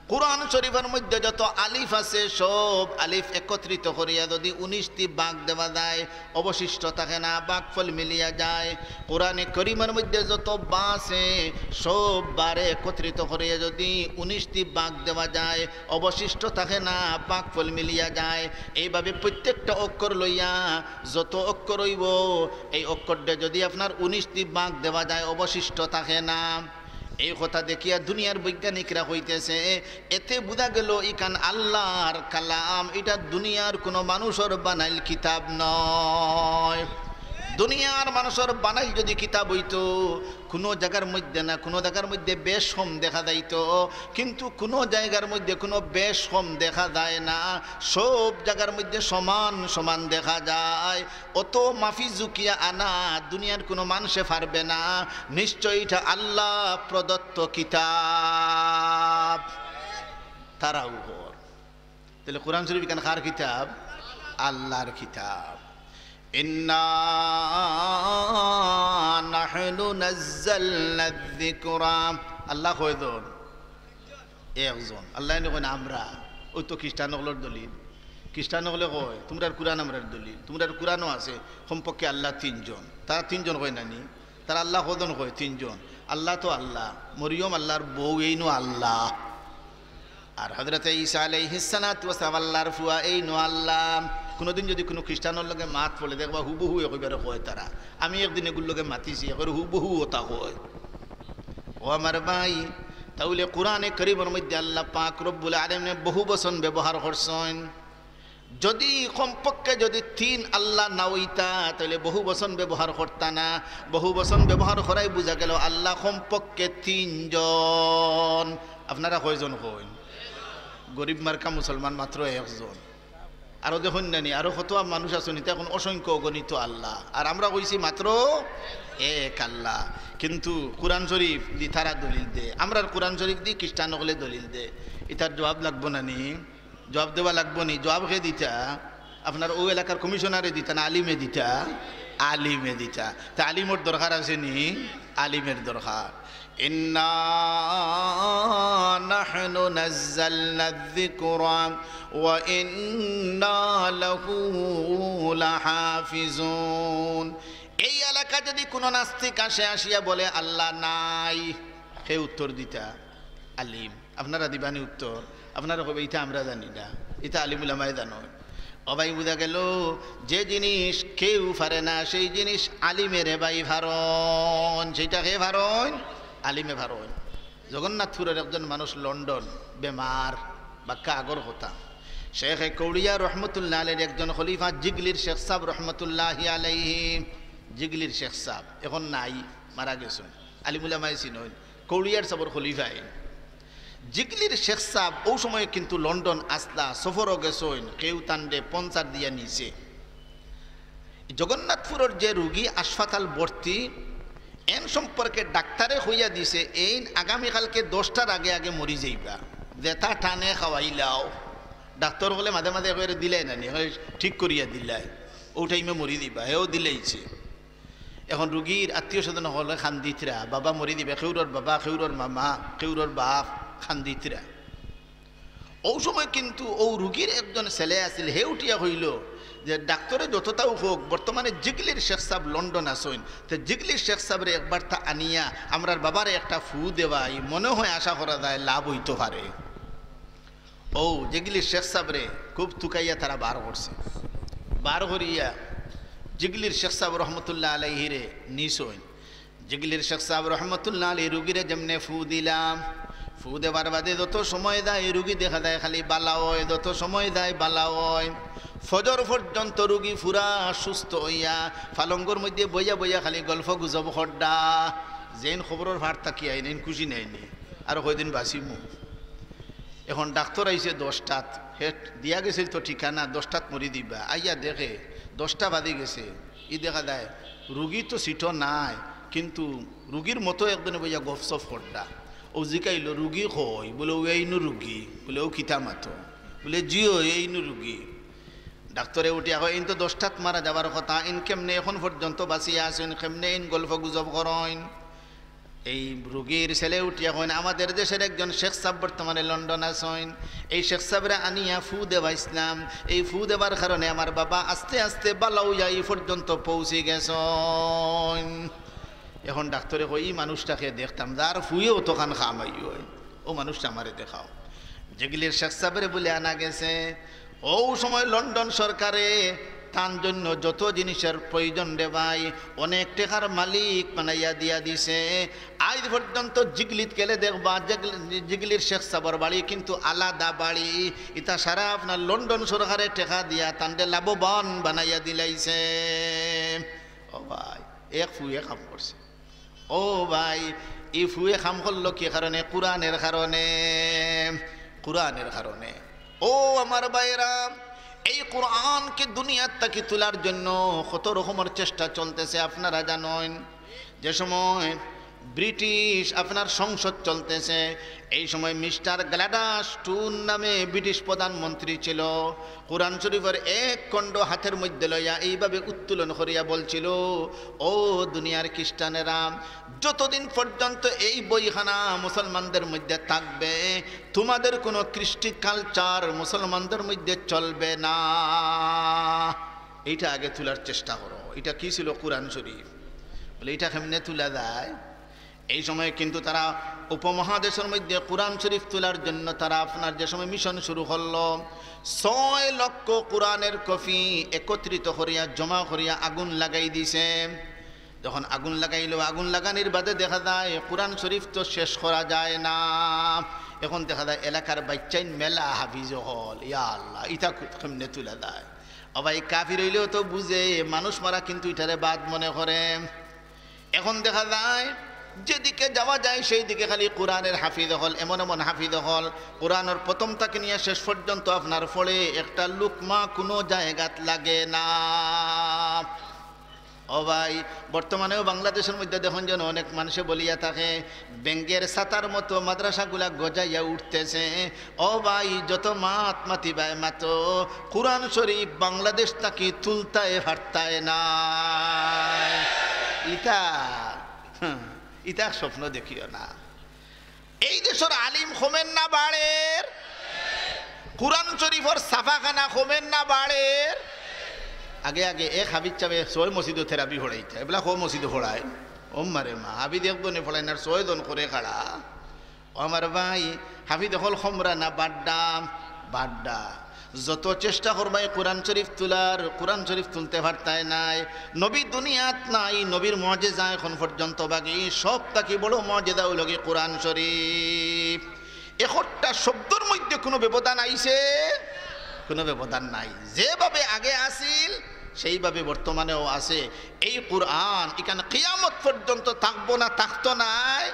কোরআন শরীফর মধ্যে যত আলিফ আছে, সব আলিফ একত্রিত করিয়া যদি উনিশ দি ভাগ দেওয়া যায়, অবশিষ্ট থাকে না, ভাগফল মিলিয়া যায়। কোরআনে করিমর মধ্যে যত বা আছে, সব বারে একত্রিত করিয়া যদি উনিশ দি ভাগ দেওয়া যায়, অবশিষ্ট থাকে না, ভাগফল মিলিয়া যায়। এইভাবে প্রত্যেকটা অক্ষর লইয়া যত অক্ষর অইবো, এই অক্ষরটা যদি আপনার উনিশ দি ভাগ দেওয়া যায়, অবশিষ্ট থাকে না। এই কথা দেখিয়া দুনিয়ার বৈজ্ঞানিকরা কইতেছে, এতে বুঝা গেল ইখান আল্লাহর কালাম, ইটা দুনিয়ার কুনু মানুষর বানাইল কিতাব নয়। দুনিয়ার মানুষর বানাইল যদি কিতাব অইতো, কুনু জাগার মধ্যে না কুনু জাগার মধ্যে বেশ কম দেখা যাইতো, কিন্তু কুনু জাগার মধ্যে কুনু বেশ কম দেখা যায় না, সব জাগার মধ্যে সমান সমান দেখা যায়। অত মাফি জুকিয়া আনা দুনিয়ার কুনু মানষে পারবে না। নিশ্চয় ইটা আল্লাহ প্রদত্ত কিতাব। তারা উপর। তাইলে কোরআন শরীফ ইখান কার কিতাব? আল্লাহর কিতাব। ইন্না নাহনু নাজ্জালনা যিকরা। আল্লাহ কয়জন? একজন। আল্লায় নি কইন আমরা। অউ তো খ্রিস্টান অকলর দলিল। খ্রিস্টান অকলে কয়, তুমরার কোরআন আমরার দলিল। তুমরার কোরআনো আছে, কমপক্ষে আল্লাহ তিনজন। তারা তিনজন কয় না নি? তারা আল্লাহ কয়জন কয়? তিনজন। আল্লাহ তো আল্লাহ। মরিয়ম আল্লাহর বউ, এইনও আল্লাহ। আর হযরতে ঈসা আলাইহিস সালাতু ওয়াস সালাম আল্লাহর ফুয়া, এইনও আল্লাহ। কুনুদিন যদি কুনু খ্রিস্টানর লগে মাত পড়ে দেখবা, হুবহু একবারে কয় তারা। আমি একদিন এগুর লগে মাতিছি, একবারে হুবহু অতা কয়। ও আমার ভাই, তাইলে কোরআনে করিমর মধ্যে আল্লাহ পাক রব্বুল আলামিনে বহু বচন ব্যবহার করছইন। যদি কমপক্ষে যদি তিন আল্লাহ না অইতা, তাইলে বহু বচন ব্যবহার করতা না। বহু বচন ব্যবহার করায় বুঝা গেল আল্লাহ কমপক্ষে তিনজন। আপনারা কয়জন কইন? গরিব মার্কা মুসলমান মাত্র একজন। আরো দেখইন না নি, আরো কত মানুষ আছইন, ইতা এখন অসংখ্য অগণিত আল্লাহ। আর আমরা কইছি মাত্র এক আল্লাহ। কিন্তু কোরআন শরীফ দি তারা দলিল দে, আমরার কোরআন শরীফ দি খ্রিস্টান অকলে দলিল দে। ইতার জবাব লাগবো না নি? জবাব দেওয়া লাগবো নি? জবাব কে দিতা? আপনার অউ এলাকার কমিশনারে দিতা না আলিমে দিতা? আলিমে দিতা। তে আলিমর দরকার আছে নি? আলিমের দরকার। ইন্না নাহনু নাজ্জালনা যিকরা ওয়া ইন্না লাহু লাহাফিজুন। এই এলাকা যদি কুনু নাস্তিক আসে, আসিয়া বলে আল্লাহ নাই, কে উত্তর দিতা? আলিম। আপনারা দিবা নি উত্তর? আপনারা কইবা, "ইতা আমরা জানি না, ইতা আলিম উলামায় জানইন।" ও ভাই, বুঝা গেল, যে জিনিস কেউ পারে না, সেই জিনিস আলিমে রে ভাই পারইন। সেইটা কে পারইন? আলিমে পারইন। জগন্নাথপুরর একজন মানুষ লন্ডন বেমার, বাক্কা আগর কথা। শেখে কৌড়িয়া রহমতুল্লাহ আলাইহির একজন খলিফা জিগলির শেখ সাব রহমতুল্লাহি আলাইহি, জিগলির শেখ সাব এখন নাই, মারা গেছইন। আলিমুলামায়ে চিনইন, কৌড়িয়ার সাবর খলিফা এইন। জিগলির শেখ সাব অউ সময় কিন্তু লন্ডন আছলা, সফরো গেছইন, কেউ তানরে পঞ্চার দিয়া নিছে। জগন্নাথপুরর যে রুগী হাসপাতাল ভর্তি, এন সম্পর্কে ডাক্তারে কইয়া দিছে, এইন আগামীকালকে দশটার আগে আগে মরি যাইবা। যেতা টানে খাওয়াইলাও। ডাক্তর অকলে মাঝে মাঝে কইরা দিলাই না নি, কয় ঠিক করিয়া দিলাই, অউ টাইমে মরি দিবা, হেও দিলাইছে। এখন রুগীর আত্মীয় স্বজন অকলে কান্দিতরা, বাবা মরি দিবা, কেউরর বাবা, কেউরর মামা, কেউরর বাপ, কান্দিতরা। অউ সময় কিন্তু অউ রুগীর একজন ছেলে আছিল, হে উঠিয়া কইলো যে, "ডাক্তরে যততাউ কউক, বর্তমানে জিগলির শেখ সাব লন্ডন আছইন, তে জিগলির শেখ সাবরে একবারতা আনিয়া আমরার বাবারে একটা ফু দেওয়াই, মনে হয় আশা করা যায় লাভ অইতো পারে।" অউ জিগলির শেখ সাবরে খুব তুকাইয়া তারা বার করছে। বার করিয়া জিগলির শেখ সাব রহমতুল্লাহ আলাইহিরে নিছইন। জিগলির শেখ সাব রহমতুল্লাহ আলাইহি রুগীরে যেমনে ফু দিলা, ফু দেবার বাদে যত সময় যায়, রুগী দেখা যায় খালি বালা অয়, যত সময় যায় বালা অয়। ফজর পর্যন্ত রুগী পুরা সুস্থ অইয়া পালঙ্গর মধ্যে বইয়া বইয়া খালি গল্প গুজব কররা। যেইন খবরর ফার থাকি আইন, এইন খুশি নাইনি, আর কয়দিন বাঁচিমু। এখন ডাক্তর আইছে দশটাত, হে দিয়া গেছিল তো ঠিকানা, দশটাত মরি দিবা। আইয়া দেখে দশটা বাজি গেছে, ই দেখা যায় রুগী তো সিটো নাই, কিন্তু রুগীর মতো একজনে বইয়া গফসফ কররা। অউ জিকাইলো, "রুগী কই?" বলে, "অউ এইনু রুগী।" বলে, "অউ কিতা মাতো?" বলে, "জি অয়, এইনু রুগী।" ডাক্তরে উঠিয়া কয়, "এইন তো দশটাত মারা যাবার কথা, এইন কেমনে এখন পর্যন্ত বাঁচিয়া আছইন, কেমনে এইন গল্প গুজব করইন?" এই রুগীর ছেলে উঠিয়া কইন, "আমাদের দেশের একজন শেখ সাব বর্তমানে লন্ডন আছইন, এই শেখ সাবরে আনিয়া ফু দেওয়াইছলাম, এই ফু দেওয়ার কারণে আমার বাবা আস্তে আস্তে বালা অইয়া ই পর্যন্ত পৌঁছি গেছইন।" এখন ডাক্তরে কয়, "ই মানুষটাকে দেখতাম, যার ফুয়ে অতখান কাম অয়, অউ মানুষটা আমারে দেখাও।" জিগলির শেখ সাবরে বলে আনা গেছে। অউ সময় লন্ডন সরকারে তান জন্য যত জিনিসের প্রয়োজন রে ভাই, অনেক টেকার মালিক বানাইয়া দিয়া দিছে। আইজ পর্যন্ত জিগলিত গেলে দেখবা, জিগলি-, জিগলির শেখ সাবর বাড়ি কিন্তু আলাদা বাড়ি। ইতা সারা আপনার লন্ডন সরকারে টেকা দিয়া তানরে লাভবান বানাইয়া দিলাইছে। ও ভাই, এক ফুয়ে কাম করছে। ও ভাই, ই ফুয়ে কাম করলো কি কারণে? কোরআনের কারণে, কোরআনের কারণে। ও আমার ভাইরা, এই কোরআনকে দুনিয়ার থাকি তুলার জন্য কত রকমর চেষ্টা চলতেছে আপনারা জানইন। যে সময় ব্রিটিশ আপনার সংসদ চলতেছে, এই সময় মিস্টার গ্ল্যাডাস টুন নামে ব্রিটিশ প্রধানমন্ত্রী ছিল। কোরআন শরীফের এক খণ্ড হাতের মধ্যে লইয়া এইভাবে উত্তোলন করিয়া বলছিল, "ও দুনিয়ার খ্রিস্টানেরা, যতদিন পর্যন্ত এই বইখানা মুসলমানদের মধ্যে থাকবে, তোমাদের কোনো কৃষ্টি কালচার মুসলমানদের মধ্যে চলবে না।" এইটা আগে তুলার চেষ্টা করো। এটা কি ছিল? কোরআন শরীফ। বলে, "এটা কেমনে তুলা যায়?" এই সময় কিন্তু তারা উপমহাদেশের মধ্যে কোরআন শরীফ তুলার জন্য তারা আপনার যে সময় মিশন শুরু করলো, ছয় লক্ষ কোরআনের কপি একত্রিত করিয়া, জমা করিয়া আগুন লাগাই দিছে। যখন আগুন লাগাইলো, আগুন লাগানির বাদে দেখা যায় কোরআন শরীফ তো শেষ করা যায় না। এখন দেখা যায় এলাকার বাইচ্চাইন মেলা হাফিজ অকল, ইয়া আল্লাহ, ইটা কু-, কেমনে তুলা যায়? ও ভাই, কাফির অইলেও তো বুঝে, মানুষ মারা কিন্তু ইটারে বাদ মনে করে। এখন দেখা যায় যেদিকে যাওয়া যায় সেই দিকে খালি কোরআনের হাফিজ অকল, এমন এমন হাফিজ অকল, কোরআনের প্রথম থাকি নিয়া শেষ পর্যন্ত আপনার পড়ে, একটা লুকমা কোনো জায়গাত লাগে না। ও ভাই, বর্তমানেও বাংলাদেশের মধ্যে দেখইন যেন অনেক মানুষে বলিয়া থাকে, "ব্যাঙের ছাতার মতো মাদ্রাসাগুলা গজাইয়া উঠতেছে।" ও ভাই, যত মাত মাতিবায় মাতো, কোরআন শরীফ বাংলাদেশ থাকি তুলতায় পারতায় না। ইতা, হুম, ইতা স্বপ্ন দেখিও না। এই দেশর আলিম কমের না বাড়ের? কোরআন শরীফর ছাপাখানা কমের না বাড়ের? আগে আগে এক হাফিজ সাবে ছয় মসজিদো তেরাবি পড়াইতা, এবলা কয় মসজিদো পড়ায়? ও মারে মা, হাফিজ একজনে পড়াইন আর ছয়জন করে খাড়া। ও আমার ভাই, হাফিজ অকল কমরা না বাড়রা? বাড়রা। যত চেষ্টা করবায় কোরআন শরীফ তুলার, কোরআন শরীফ তুলতে পারতায় নায়। নবী দুনিয়াত নাই, নবীর মুজিজা এখন পর্যন্ত বাকি। সব থাকি বড় মুজিজা অইলো গি কোরআন শরীফ। একটা শব্দর মধ্যে কুনু ব্যবধান আইছে? কুনু ব্যবধান নাই। যেভাবে আগে আছিল, সেইভাবে বর্তমানেও আছে। এই কোরআন ইখান কিয়ামত পর্যন্ত থাকবো না, থাকতো নায়?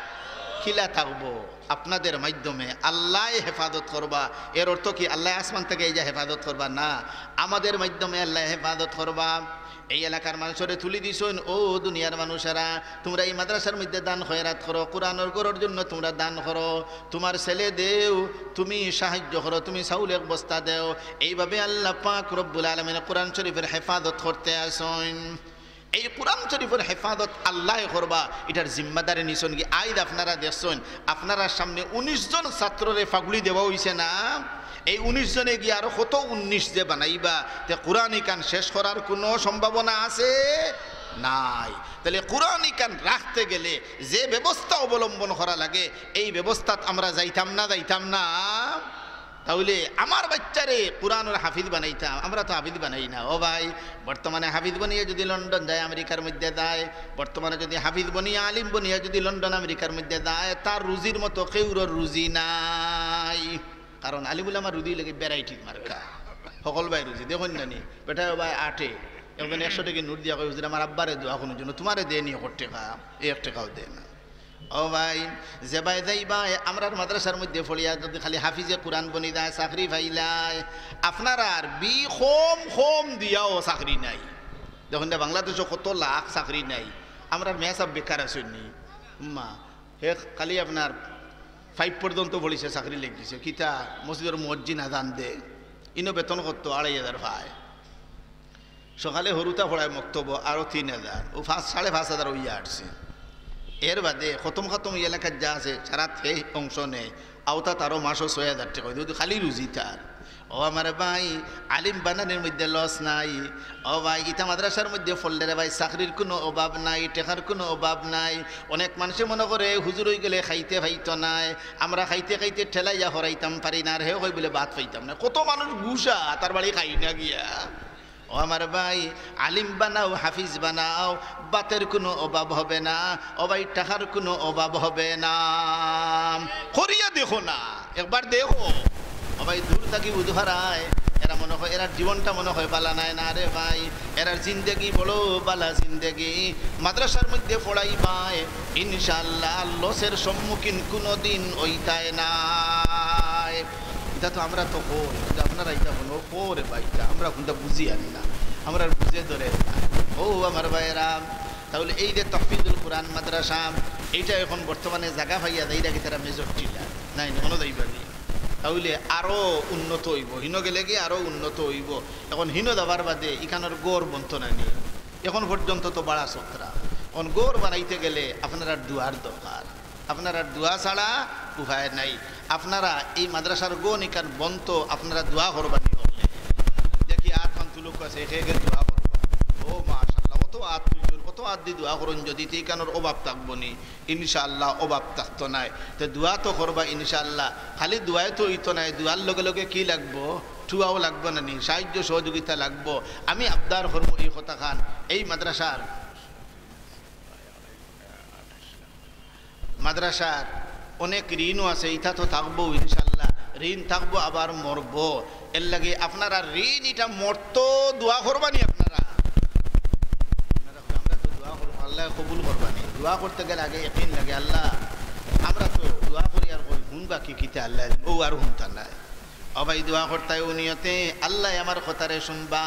কিলা থাকবো? আপনাদের মাধ্যমে আল্লায় হেফাজত করবা। এর অর্থ কি? আল্লায় আসমান থাকি আইয়া হেফাজত করবা? না, আমাদের মাধ্যমে আল্লায় হেফাজত করবা। এই এলাকার মানুষরে তুলি দিছইন, ও দুনিয়ার মানুষেরা, তুমরা এই মাদ্রাসার মধ্যে দান খয়রাত করো, কোরআনর ঘরর জন্য তুমরা দান করো, তুমার ছেলে দেও, তুমি সাহায্য করো, তুমি চাউল এক বস্তা দেও। এইভাবে আল্লাহ পাক রব্বুল আলামিন কোরআন শরীফের হেফাজত করতে আছইন। এই কোরআন শরীফের হেফাজত আল্লায় করবা, ইটার জিম্মাদারি নিছইন গি? আইজ আপনারা দেখছইন, আপনারার সামনে উনিশ জন ছাত্ররে ফাগুড়ি দেওয়া অইছে না? এই উনিশ জনে গিয়া আরো কত উনিশ যে বানাইবা, তে কোরআন ইখান শেষ করার কুনু সম্ভাবনা আছে? নাই। তাইলে কোরআন ইখান রাখতে গেলে যে ব্যবস্থা অবলম্বন করা লাগে, এই ব্যবস্থাত আমরা যাইতাম না, যাইতাম না? তাইলে আমার বাইচ্চারে কোরআনর হাফিজ বানাইতাম, আমরা তো হাফিজ বানাই না। ও ভাই, বর্তমানে হাফিজ বনিয়া যদি লন্ডন যায়, আমেরিকার মধ্যে যায়, বর্তমানে যদি হাফিজ বনিয়া, আলিম বনিয়া যদি লন্ডন, আমেরিকার মধ্যে যায়, তার রুজির মতো কেউরর রুজি নাই। কারণ আলিম উলামার রুজি অইলো গি ভ্যারাইটির মার্কা। হকল ভাই রুজি দেখইন না নি, বেটায় ও ভাই আটে, একজন একশো টেকা নোট দিয়া কয়, "হুজুর, আমার আব্বারে দোয়া করইন যেন, তুমারে দেয় নি এক টেকা, এক টেকাও দেয় না।" ও ভাই, যে ভাই যাই ভাই, আমরার মাদ্রাসার মধ্যে পড়িয়া যদি খালি হাফিজে কোরআন বনি যায়, চাকরি পাইলায়, আপনারার বি কম কম দিয়াও চাকরি নাই। দেখইন না, বাংলাদেশো কত লাখ চাকরি নাই, আমরার মেসাব বেকার আছইন নি। মা, হে খালি আপনার ফাইভ পর্যন্ত পড়িছে, চাকরি লেগিছে। কিতা, মসজিদর মুয়াজ্জিন আজান দে, ইনো বেতন কত? আড়াই হাজার পায়। সকালে হুরুতা পড়ায় মক্তব, আরো তিন হাজার, ও পাঁচ, সাড়ে পাঁচ হাজার অইয়া আটছে। এর বাদে খতম খতম ই এলাকাত যা আছে, সারাত হে অংশ নেয়, আওতাত আরো মাসো ছয় হাজার টেকা অইতো, খালি রুজি তার। ও আমার ভাই, আলিম বানানির মধ্যে লস নাই। ও ভাই, ইতা মাদ্রাসার মধ্যে পড়লে রে ভাই, চাকরির কুনু অভাব নাই, টেকার কুনু অভাব নাই। অনেক মানষে মনো করে হুজুর অইগেলে খাইতে পাইতো নায়, আমরা খাইতে খাইতে ঠেলাইয়া হরাইতাম পারি না, আর হে কয় বুলে ভাত পাইতাম না। কত মানুষ গুসা, তার বাড়ি খাই না গিয়া। ও আমার ভাই, আলিম বানাও, হাফিজ বানাও, ভাতের কুনু অভাব হবে না। ও ভাই, টেকার কুনু অভাব হবে না। করিয়া দেখো না, একবার দেখো। ও ভাই, দূর থাকি উদ্ধারায়, এরা মনো কয়, এরার জীবনটা মনো কয় বালা নায়। না রে ভাই, এরার জিন্দেগি বড় বালা জিন্দেগি। মাদ্রাসার মধ্যে পড়াইবায়, ইনশাআল্লাহ লসের সম্মুখীন কুনুদিন অইতায় নায়। ইতা তো আমরা তো কই, কিন্তু আপনারা ইতা মনো কয় রে ভাই, ইতা আমরা কুনটা বুঝিয়ার না, আমরার বুঝে ধরে না। ও আমার ভাইয়েরা, তাইলে এই যে তহফিজুল কোরআন মাদ্রাসা, এইটা এখন বর্তমানে জাগা পাইয়া যাইরা কিতারা মেজর টিলা, নাই নি, মনো যাইবা নি? তাইলে আরো উন্নত অইবো, হিনো গেলে গি আরো উন্নত অইবো। এখন হিনো যাবার বাদে ইখানোর ঘর বনতো না নি, এখন পর্যন্ত তো বাড়া সত্রা। এখন ঘর বানাইতে গেলে আপনারার দোয়ার দরকার। আপনারার দোয়া ছাড়া উপায় নাই। আপনারা এই মাদ্রাসার ঘর ইখান বনতো, আপনারা দোয়া করবা নি হকলে। দেখি আত খান তুলুক আছে, একে একে দোয়া করবা। ও মাশাআল্লাহ, অত আত তুলছইন, অত আত দি দোয়া করইন যদি, তে ইখানোর অভাব থাকবো নি? ইনশাআল্লাহ অভাব থাকতো নায়। তে দোয়া তো করবা ইনশাআল্লাহ। খালি দোয়ায় তো অইতো নায়, দোয়ার লগে লগে কি লাগবো? ঠুয়াও লাগবো না নি? সাহায্য সহযোগিতা লাগবো। আমি আবদার করমু এই কথাখান, এই মাদ্রাসার মাদ্রাসার অনেক ঋণও আছে, ইতা তো থাকবো ইনশাআল্লাহ, ঋণ থাকবো আবার মরবো। এর লাগি আপনারা ঋণ ইটা মরতো দোয়া করবা নি আপনারা? আপনারা কইন, আমরা তো দোয়া করবো, আল্লায় কবুল করবা নি। দোয়া করতে গেলে আগে ইয়াকিন লাগে, আল্লাহ, আমরা তো দোয়া করি আর কই, হুনবা কি কিতা আল্লায়, ও আর হুনতা নায়। ও ভাই, দোয়া করতায় ও নিয়তে, আল্লায় আমার কথারে হুনবা,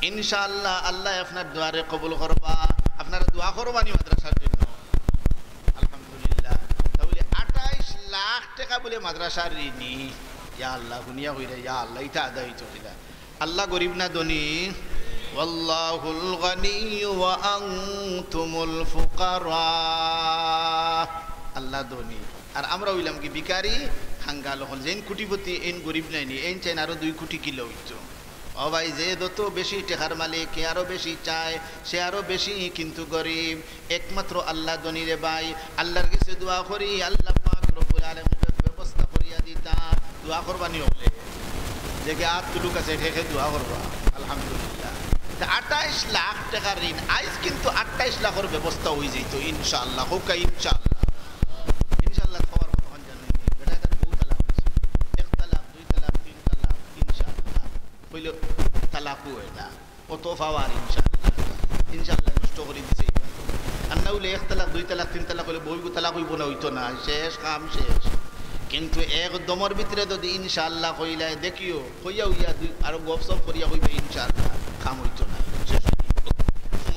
ইনশাআল্লাহ আল্লায় আপনার দোয়ারে কবুল করবা, আপনারা দোয়া করবা নি মাদ্রাসার জন্য। আলহামদুলিল্লাহ। তাইলে আটাইশ লাখ টেকা বুলে মাদ্রাসার ঋণী। ইয়া আল্লাহ, হুনিয়া কইরা, ইয়া আল্লাহ, ইতা আদায় অইতো কিলা? আল্লাহ গরিব না ধনী? ওয়াল্লাহুল গানিয়্যু ওয়া আনতুমুল ফুকারা। আল্লাহ ধনী, আর আমরা অইলাম কি ভিখারি, কাঙ্গাল। অখন যেইন কোটিপতি, এইন গরিব নায় নি, এইন চাইন আরো দুই কোটি কিলা অইতো। ও ভাই, যে যত বেশি টেকার মালিক, হে আরো বেশি চায়, সে আরো বেশি কিন্তু গরিব। একমাত্র আল্লাহ ধনী রে ভাই। আল্লাহর গেছে দোয়া করি, আল্লাহ পাক রব্বুল আলামিন ব্যবস্থা করিয়া দিতা। দোয়া করবা নি হকলে। যে কে আত তুলুক আছে, হে হে দোয়া করবা। আলহামদুলিল্লাহ। তে আঠাইশ লাখ টেকার ঋণ, আইজ কিন্তু আঠাইশ লাখর ব্যবস্থা অইযাইতো ইনশাআল্লাহ। কউক্কা ইনশাআল্লাহ। ইনশাআল্লাহ কওয়ার কতখান জানইন নি? বেটা, এখান বউত তালাক অইছে। এক তালাক, দুই তালাক, তিন তালাক, ইনশাআল্লাহ। কইলে তালাকও অয় না। অত পাওয়ার ইনশাআল্লাহ। ইনশাআল্লাহ নষ্ট করি দিছে। আর না অইলে এক তালাক, দুই তালাক, তিন তালাক অইলে বউগু তালাক অইবো না, অইতো না, শেষ কাম শেষ। কিন্তু এক দমর ভিতরে যদি ইনশাআল্লাহ কইলায়, দেখিও, কইয়া অইয়া দুই, আরো গপসপ করিয়া কইবা ইনশাআল্লাহ, কাম অইতো না, শেষ।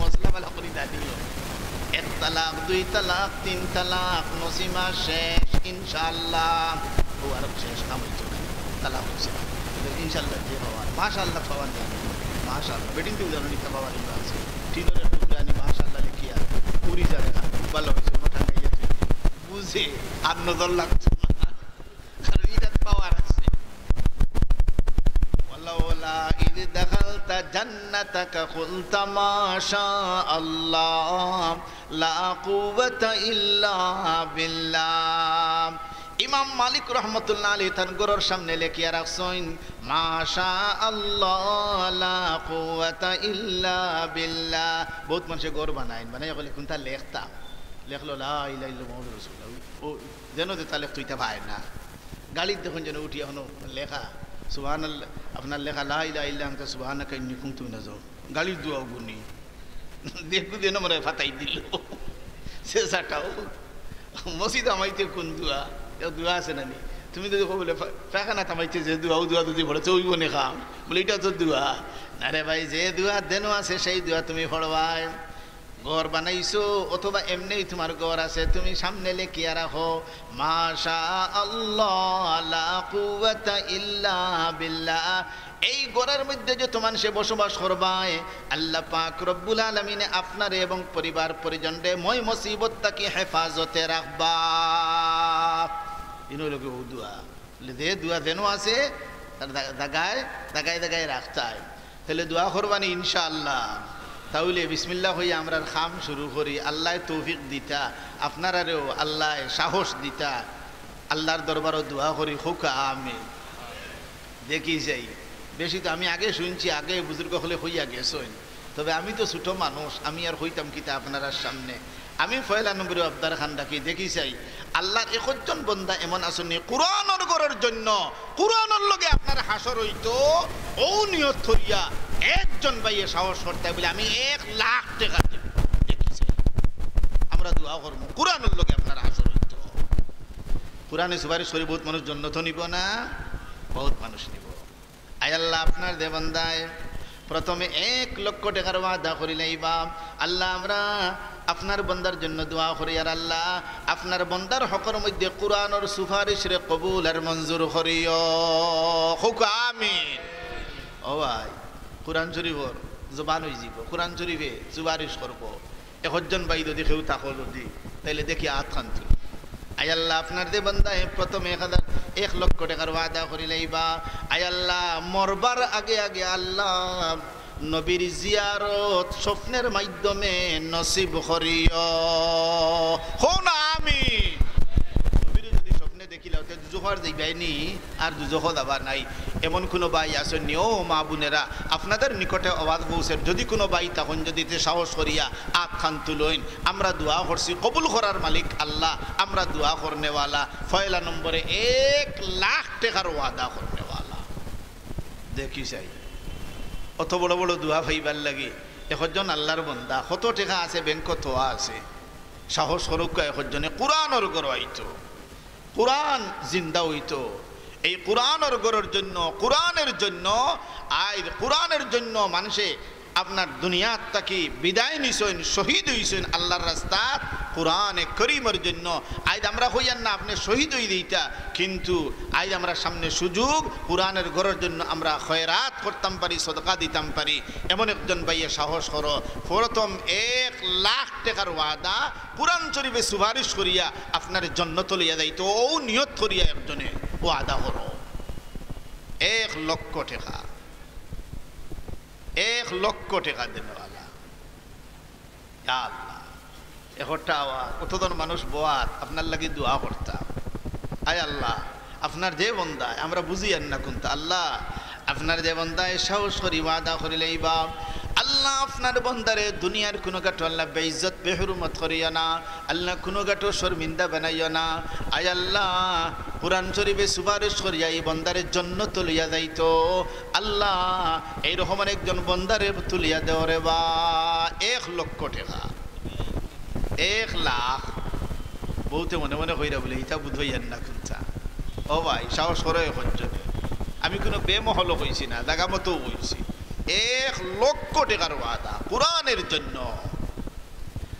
মসলা বালা করি দাদিও। এক তালাক, দুই তালাক, তিন তালাক, নসিমা শেষ, ইনশাআল্লাহ। ও আরো শেষ, কাম অইতো না। তালাক অইছে। ইনশাআল্লাহ যে পাওয়ার, মাশাআল্লাহ পাওয়ার নেই। মাশাআল্লাহ। বেটিন তো উদাহরণ নিতে পাওয়ার ইয়ে আছে। টিনর এক টুকরা আনি মাশাআল্লাহ লেখিয়া, কুড়ি হাজার টাকা। ভালা অইছে, ওটা টাকা ইয়ে আছে। বুঝে, আর নজর লাগতো না। কারণ ইটাত পাওয়ার আছে। ولولا إذ دخلت جنتك قلت ما شاء الله لا قوة إلا بالله। ইমাম মালিক রহমতুল্লাহ আলাইহি তান ঘরর সামনে লেখিয়া রাখছইন, "মা শা আল্লাহ লা কুওয়াতা ইল্লা বিল্লাহ।" বউত মানষে ঘর বানাইন, বানাইয়া কইলে কুনতা লেখতা, লেখলো, "লা ইলাহা ইল্লাল্লাহ মুহাম্মাদুর রাসূলুল্লাহ।" ও যেন যেতা লেখতো, ইতা পায় না। গাড়িত দেখইন যেন উঠি এখনো লেখা, "সুবহানাল্লাহ", আপনার লেখা, "লা ইলাহা ইল্লা আনতা সুবহানাকা ইন্নী কুনতু মিনাজ জালিমিন।" গাড়ির দোয়াও গুনি। দেখু দেন মনে ফাতাই দিল। সে সাটাও। মসজিদ হামাইতে কুন দোয়া? এক দোয়া আছে না নি? তুমি যদি কও বলে, "পা-, পায়খানা হামাইতে যে দোয়া, ও দোয়া যদি পড়ো, তে অইবো নি কাম?" বলে, "ইটা তো দোয়া।" না রে ভাই, যে দোয়া দেনো আছে, সেই দোয়া তুমি পড়বায়। ঘর বানাইছো অথবা এমনেই তুমার ঘর আছে, তুমি সামনে লেখিয়া রাখো, "মা শা আল্লাহ লা কুওয়াতা ইল্লা বিল্লাহ।" এই ঘরর মধ্যে যত মানষে বসবাস করবায়, আল্লাহ পাক রব্বুল আলামিনে আপনারে এবং পরিবার পরিজনরে ময় মুসিবত থাকি হেফাজতে রাখবা। ইনো অইলো গি অউ দোয়া। যে দোয়া যেন আছে, তার দা-, দাগায়, দাগায়, দাগায় রাখতায়। তাইলে দোয়া করবানি ইনশাআল্লাহ। তাইলে বিসমিল্লাহ কইয়া আমরার কাম শুরু করি। আল্লায় তৌফিক দিতা, আপনারারেও আল্লায় সাহস দিতা। আল্লার দরবারো দোয়া করি, কউক্কা আমিন। দেখি যাই, বেশি তো আমি আগে শুনছি, আগে বুজুর্গ অকলে কইয়া গেছইন, তবে আমি তো ছোট মানুষ, আমি আর কইতাম কিতা আপনারার সামনে। আমি পয়লা নম্বরে আবদার খান রাখি, দেখি চাই, আল্লার একজন বন্দা এমন আছইন নি, কুরআনর ঘরর জন্য, কুরআনর লগে আপনার হাশর অইতো, অউ নিয়ত করিয়া একজন ভাইয়ে সাহস করতায় বলে আমি এক লাখ টেকা দিমু। দেখি চাই, আমরা দোয়া করমু, কুরআনর লগে আপনার হাশর অইতো। কুরআনে সুপারিশ করি বউত মানুষ জন্নতো নিবো না, বউত মানুষ নিবো। আয় আল্লাহ, আপনার যে বন্দায় প্রথমে এক লক্ষ টেকার ওয়াদা করিলাইবা, আল্লাহ, আমরা আপনার বন্দার জন্য দোয়া করি, আর আল্লাহ, আপনার বন্দার হকর মধ্যে কুরআনর সুপারিশরে কবুল আর মঞ্জুর করিও। কউক্কা আমিন। ও ভাই, কুরআন শরীফর জবান অইযিবো, কুরআন শরীফে সুপারিশ করবো। একজন ভাই যদি কেউ থাকো যদি, তাইলে দেখি আত খান তুলো। আয় আল্লাহ, আপনার যে বন্দায় প্রথম এক হাজার, এক লক্ষ টেকার ওয়াদা করিলাইবা, আয় আল্লাহ, মরবার আগে আগে আল্লাহ, নবীর জিয়ারত স্বপ্নের মাধ্যমে নসিব করিও। কও না আমিন। নবীরে যদি স্বপ্নে দেখিলাও, তে দুজখো আর যাইবায় নি, আর দুজখো যাবা নায়। এমন কুনু ভাই আছইন নি, ও মা বোনেরা, আপনাদের নিকটে আওয়াজ পৌঁছের, যদি কুনু ভাই থাকইন, যদি তে সাহস করিয়া আত খান তুলইন, আমরা দোয়া করছি, কবুল করার মালিক আল্লাহ, আমরা দোয়া করনেওয়ালা, পয়লা নম্বরে এক লাখ টেকার ওয়াদা করনেওয়ালা। দেখি চাই, অত বড় বড় দোয়া পাইবার লাগি একজন আল্লার বন্দা, কত টেকা আছে ব্যাংকো থোয়া আছে, সাহস করউক্কা একজনে কুরআনর ঘরো আইতো। কুরআন জিন্দা অইতো। এই কুরআনর ঘরর জন্য, কুরআনের জন্য, আইজ কুরআনের জন্য মানষে আপনার দুনিয়াত থাকি বিদায় নিছইন, শহীদ অইছইন আল্লার রাস্তাত কুরআনে করিমর জন্য। আইজ আমরা কইয়ার না আপনে শহীদ অই দিতা, কিন্তু আইজ আমরার সামনে সুযোগ, কুরআনের ঘরর জন্য আমরা খয়রাত করতাম পারি, সদকা দিতাম পারি। এমন একজন ভাইয়ে সাহস করো, প্রথম এক লাখ টেকার ওয়াদা কুরআন শরীফে সুপারিশ করিয়া আপনারে জন্নতো লইয়া যাইতো, অউ নিয়ত করিয়া একজনে ওয়াদা করো। এক লক্ষ টেকা, এক লক্ষ টেকা দেনওয়ালা। ইয়া আল্লাহ, একটা আওয়াজ, অতজন মানুষ বওয়াত, আপনার লাগি দোয়া করতাম। আয় আল্লাহ, আপনার যে বন্দায়, আমরা বুঝিয়ার না কুনতা, আল্লাহ, আপনার যে বন্দায় সাহস করি ওয়াদা করিলাইবা, আল্লাহ আপনার বন্দারে দুনিয়ার কুনু গাটো আল্লাহ বেইজ্জত বেহুরমত করিও না, আল্লাহ কুনু গাটো শর্মিন্দা বানাইও না। আয় আল্লাহ, কোরআন শরীফে সুপারিশ করিয়া এই বন্দারে জন্নত লইয়া যাইতো। আল্লাহ, এই রকমের একজন বন্দারে তুলিয়া দেও রে বা। এক লক্ষ টেকা, এক লাখ। বউতে মনে মনে কইরা বলে, "ইতা বুধ অইয়ার না কুনতা?" ও ভাই, সাহস করো এখন যদি। আমি কুনু বেমহলো কইছি না, জাগা মতো কইছি। এক লক্ষ টেকার ওয়াদা কোরআনের জন্য।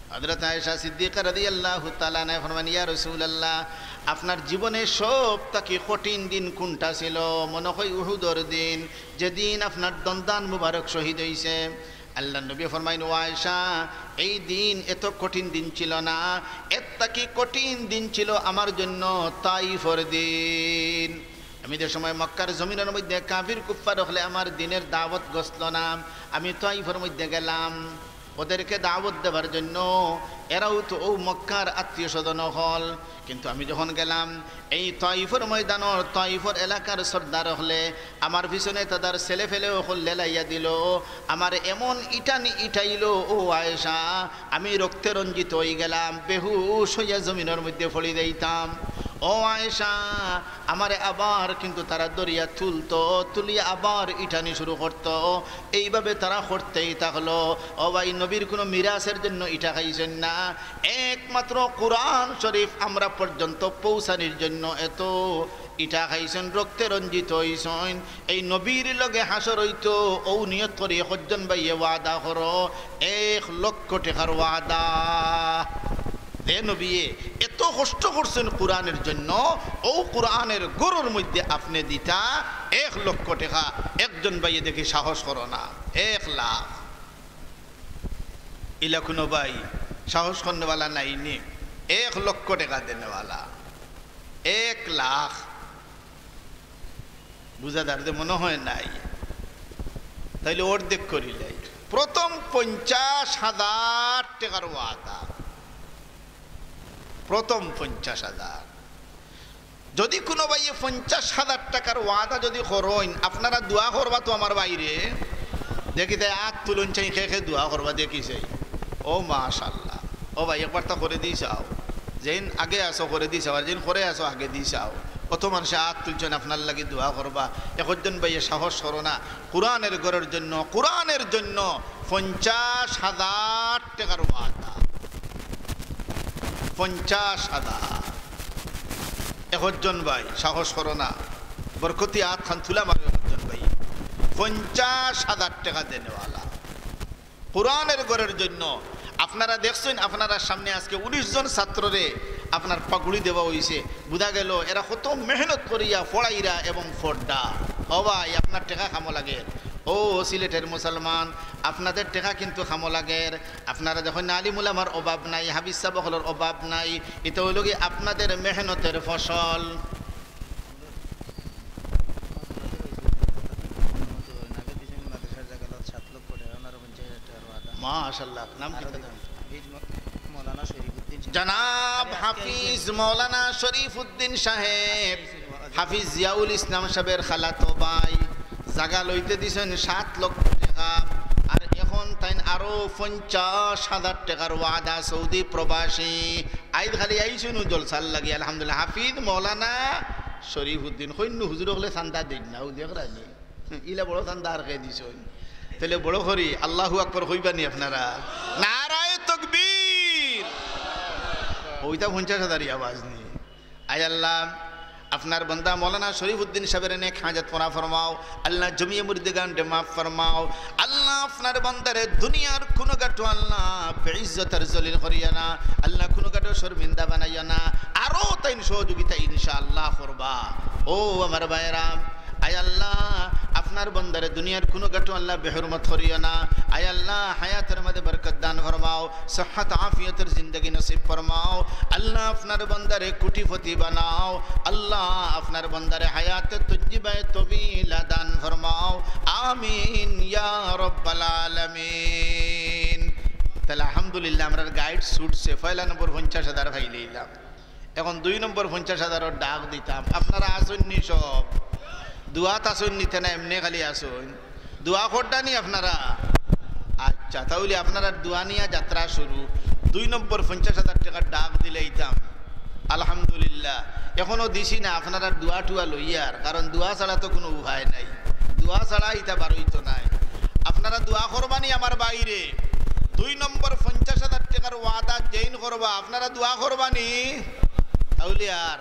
হযরত আয়েশা সিদ্দিকা রাদিয়াল্লাহু তাআলা আনহা ফরমান, "ইয়া রাসূলুল্লাহ, আপনার জীবনে সব থাকি কঠিন দিন কুনটা ছিল?" মনে হয় উহুদর দিন, যেদিন আপনার দন্দান মুবারক শহীদ হইছে। আল্লাহর নবী ফরমাইন, "ও আয়েশা, এই দিন এত কঠিন দিন ছিল না, এর থাকি কঠিন দিন ছিল আমার জন্য তাইফর দিন। আমি যে সময় মক্কার জমিনের মধ্যে কাফির কুফফার অকলে আমার দিনের দাওয়াত গছল না, আমি তাইফর মধ্যে গেলাম ওদেরকে দাওয়াত দেবার জন্য। এরাও তো ও মক্কার আত্মীয় স্বজন অকল, কিন্তু আমি যখন গেলাম এই তাইফর ময়দানর, তাইফর এলাকার সর্দার অকলে আমার পিছনে তাদের ছেলে ফেলে অকল লেলাইয়া দিল, আমার এমন ইটানি ইটাইল, ও আয়েশা, আমি রক্তে রঞ্জিত হই গেলাম, বেহুশ হইয়া জমিনের মধ্যে পড়ি যাইতাম। ও আয়েশা, আমারে আবার কিন্তু তারা ধরিয়া তুলতো, তুলিয়া আবার ইটানি শুরু করতো, এইভাবে তারা করতেই থাকলো।" ও ভাই, নবীর কুনু মিরাসের জন্য ইটা খাইছেন না, একমাত্র কোরআন শরীফ আমরা পর্যন্ত পৌঁছানির জন্য এত ইটা খাইছেন, রক্তে রঞ্জিত হইছেন। এই নবীর লগে হাশর হইতো, ও নিয়ত করি একজন ভাইয়ে ওয়াদা করো, এক লক্ষ টেকার ওয়াদা। যে নবীয়ে এত কষ্ট করছেন কোরআনের জন্য, ও কোরআনের ঘরর মধ্যে আপনে দিতা এক লক্ষ টেকা। একজন ভাইয়ে দেখি সাহস করো না, এক লাখ। ইলা কুনু ভাই সাহস করনেওয়ালা নাই নি? এক লক্ষ টেকা দেনেওয়ালা, এক লাখ। বুঝা দাঁড়াতে মনে হয় নাই, তাইলে অর্ধেক করিলাই। প্রথম পঞ্চাশ হাজার টেকার ওয়াদা, প্রথম পঞ্চাশ হাজার। যদি কুনু ভাইয়ে পঞ্চাশ হাজার টেকার ওয়াদা যদি করইন, আপনারা দোয়া করবা তো আমার ভাইরে? দেখি তাই আত তুলইন চাই, কে কে দোয়া করবা দেখি চাই। ও মাশাআল্লাহ। ও ভাই, একবার তা করে দি চাও, যেইন আগে আছো করে দি চাও, আর যেইন করে আছো আগে দি চাও। কত মানুষে আত তুলছেন আপনার লাগি দোয়া করবা। একজন ভাইয়ে সাহস করো না, কোরআনের ঘরর জন্য, কোরআনের জন্য পঞ্চাশ হাজার টেকার ওয়াদা। পঞ্চাশ হাজার। একজন ভাই, সাহস করো না, বরকতি আত খান তুলা মারো একজন ভাই। পঞ্চাশ হাজার টেকা দেনেওয়ালা কোরআনের ঘরর জন্য। আপনারা দেখছেন, আপনারা সামনে আজকে উনিশ জন ছাত্ররে আপনার পাগুড়ি দেওয়া হইছে। বুঝা গেল এরা কত মেহনত করিয়া পড়াইরা এবং পড়রা। ও ভাই, আপনার টেকা কামো লাগের। ও সিলেটের মুসলমান, আপনাদের টেকা কিন্তু কামো লাগের। আপনারা দেখইন না, আলিম উলামার অভাব নাই, হাফিজ সাব অকলর অভাব নাই। ইটা অইলো গি আপনাদের মেহনতের ফসল। মাশাআল্লাহ, নাম কি? জনাব হাফিজ মৌলানা শরীফুদ্দিন সাহেব, হাফিজ জিয়াউল ইসলাম সাহেবের খালাতো ভাই, জাগা লইতে দিছেন সাত লক্ষ টেকা, আর এখন তাইন আরো পঞ্চাশ হাজার টেকার ওয়াদা সৌদি প্রবাসী। আইজ খালি আইছইন জলসার লাগি, আলহামদুলিল্লাহ। হাফিজ মৌলানা শরীফুদ্দিন, কইন নু হুজুর অকলে চান্দা দেইন না, ও দেখরা নি। ইলা বড় চান্দা আর কে দিছইন? তাইলে বড় করি আল্লাহু আকবার কইবা নি আপনারা? নারায়ে তাকবীর। ওইটা পঞ্চাশ হাজারই আওয়াজ নি। আয় আল্লাহ, আপনার বান্দা মৌলানা শরীফুদ্দিন সাহেবের নেক হাজত পুরা ফরমাও। আল্লাহ, জমিয়ে মুর্দেগানরে মাফ ফরমাও। আল্লাহ, আপনার বান্দারে দুনিয়ার কুনু গাটো আল্লাহ বেইজ্জত আর জলিল করিও না। আল্লাহ, কুনু গাটো শর্মিন্দা বানাইও না। আরো তাইন সহযোগিতা ইনশাআল্লাহ করবা। ও আমার ভাইরা, আয় আল্লাহ, আপনার বান্দারে দুনিয়ার কুনু গাটো আল্লাহ বেহুরমত করিও না। আয় আল্লাহ, হায়াতের মাঝে বরকত দান ফরমাও, সিহত আফিয়তের জিন্দেগি নসিব ফরমাও। আল্লাহ, আপনার বান্দারে কোটিপতি বানাও। আল্লাহ, আপনার বান্দারে হায়াতে তৈয়িবায়ে তবিলা দান ফরমাও। আমিন ইয়া রাব্বাল আলামিন। তাইলে আলহামদুলিল্লাহ, আমরার গাইড ছুটছে, পয়লা নম্বর পঞ্চাশ হাজার পাইলাইলাম। এখন দুই নম্বর পঞ্চাশ হাজারর ডাক দিতাম, আপনারা আছইন নি সব? দোয়াত আছইন নি তে না এমনে খালি আছইন? দোয়া কররা নি আপনারা? আচ্ছা, তাইলে আপনারার দোয়া নিয়া যাত্রা শুরু। দুই নম্বর পঞ্চাশ হাজার টেকার ডাক দিলাইতাম। আলহামদুলিল্লাহ, এখনো দিছি না, আপনারার দোয়া টুয়া লইয়ার, কারণ দোয়া ছাড়া তো কুনু উপায় নাই, দোয়া ছাড়া ইতা বারইতো নায়। আপনারা দোয়া করবা নি আমার ভাইরে, দুই নম্বর পঞ্চাশ হাজার টেকার ওয়াদা যেইন করবা, আপনারা দোয়া করবা নি? তাইলে আর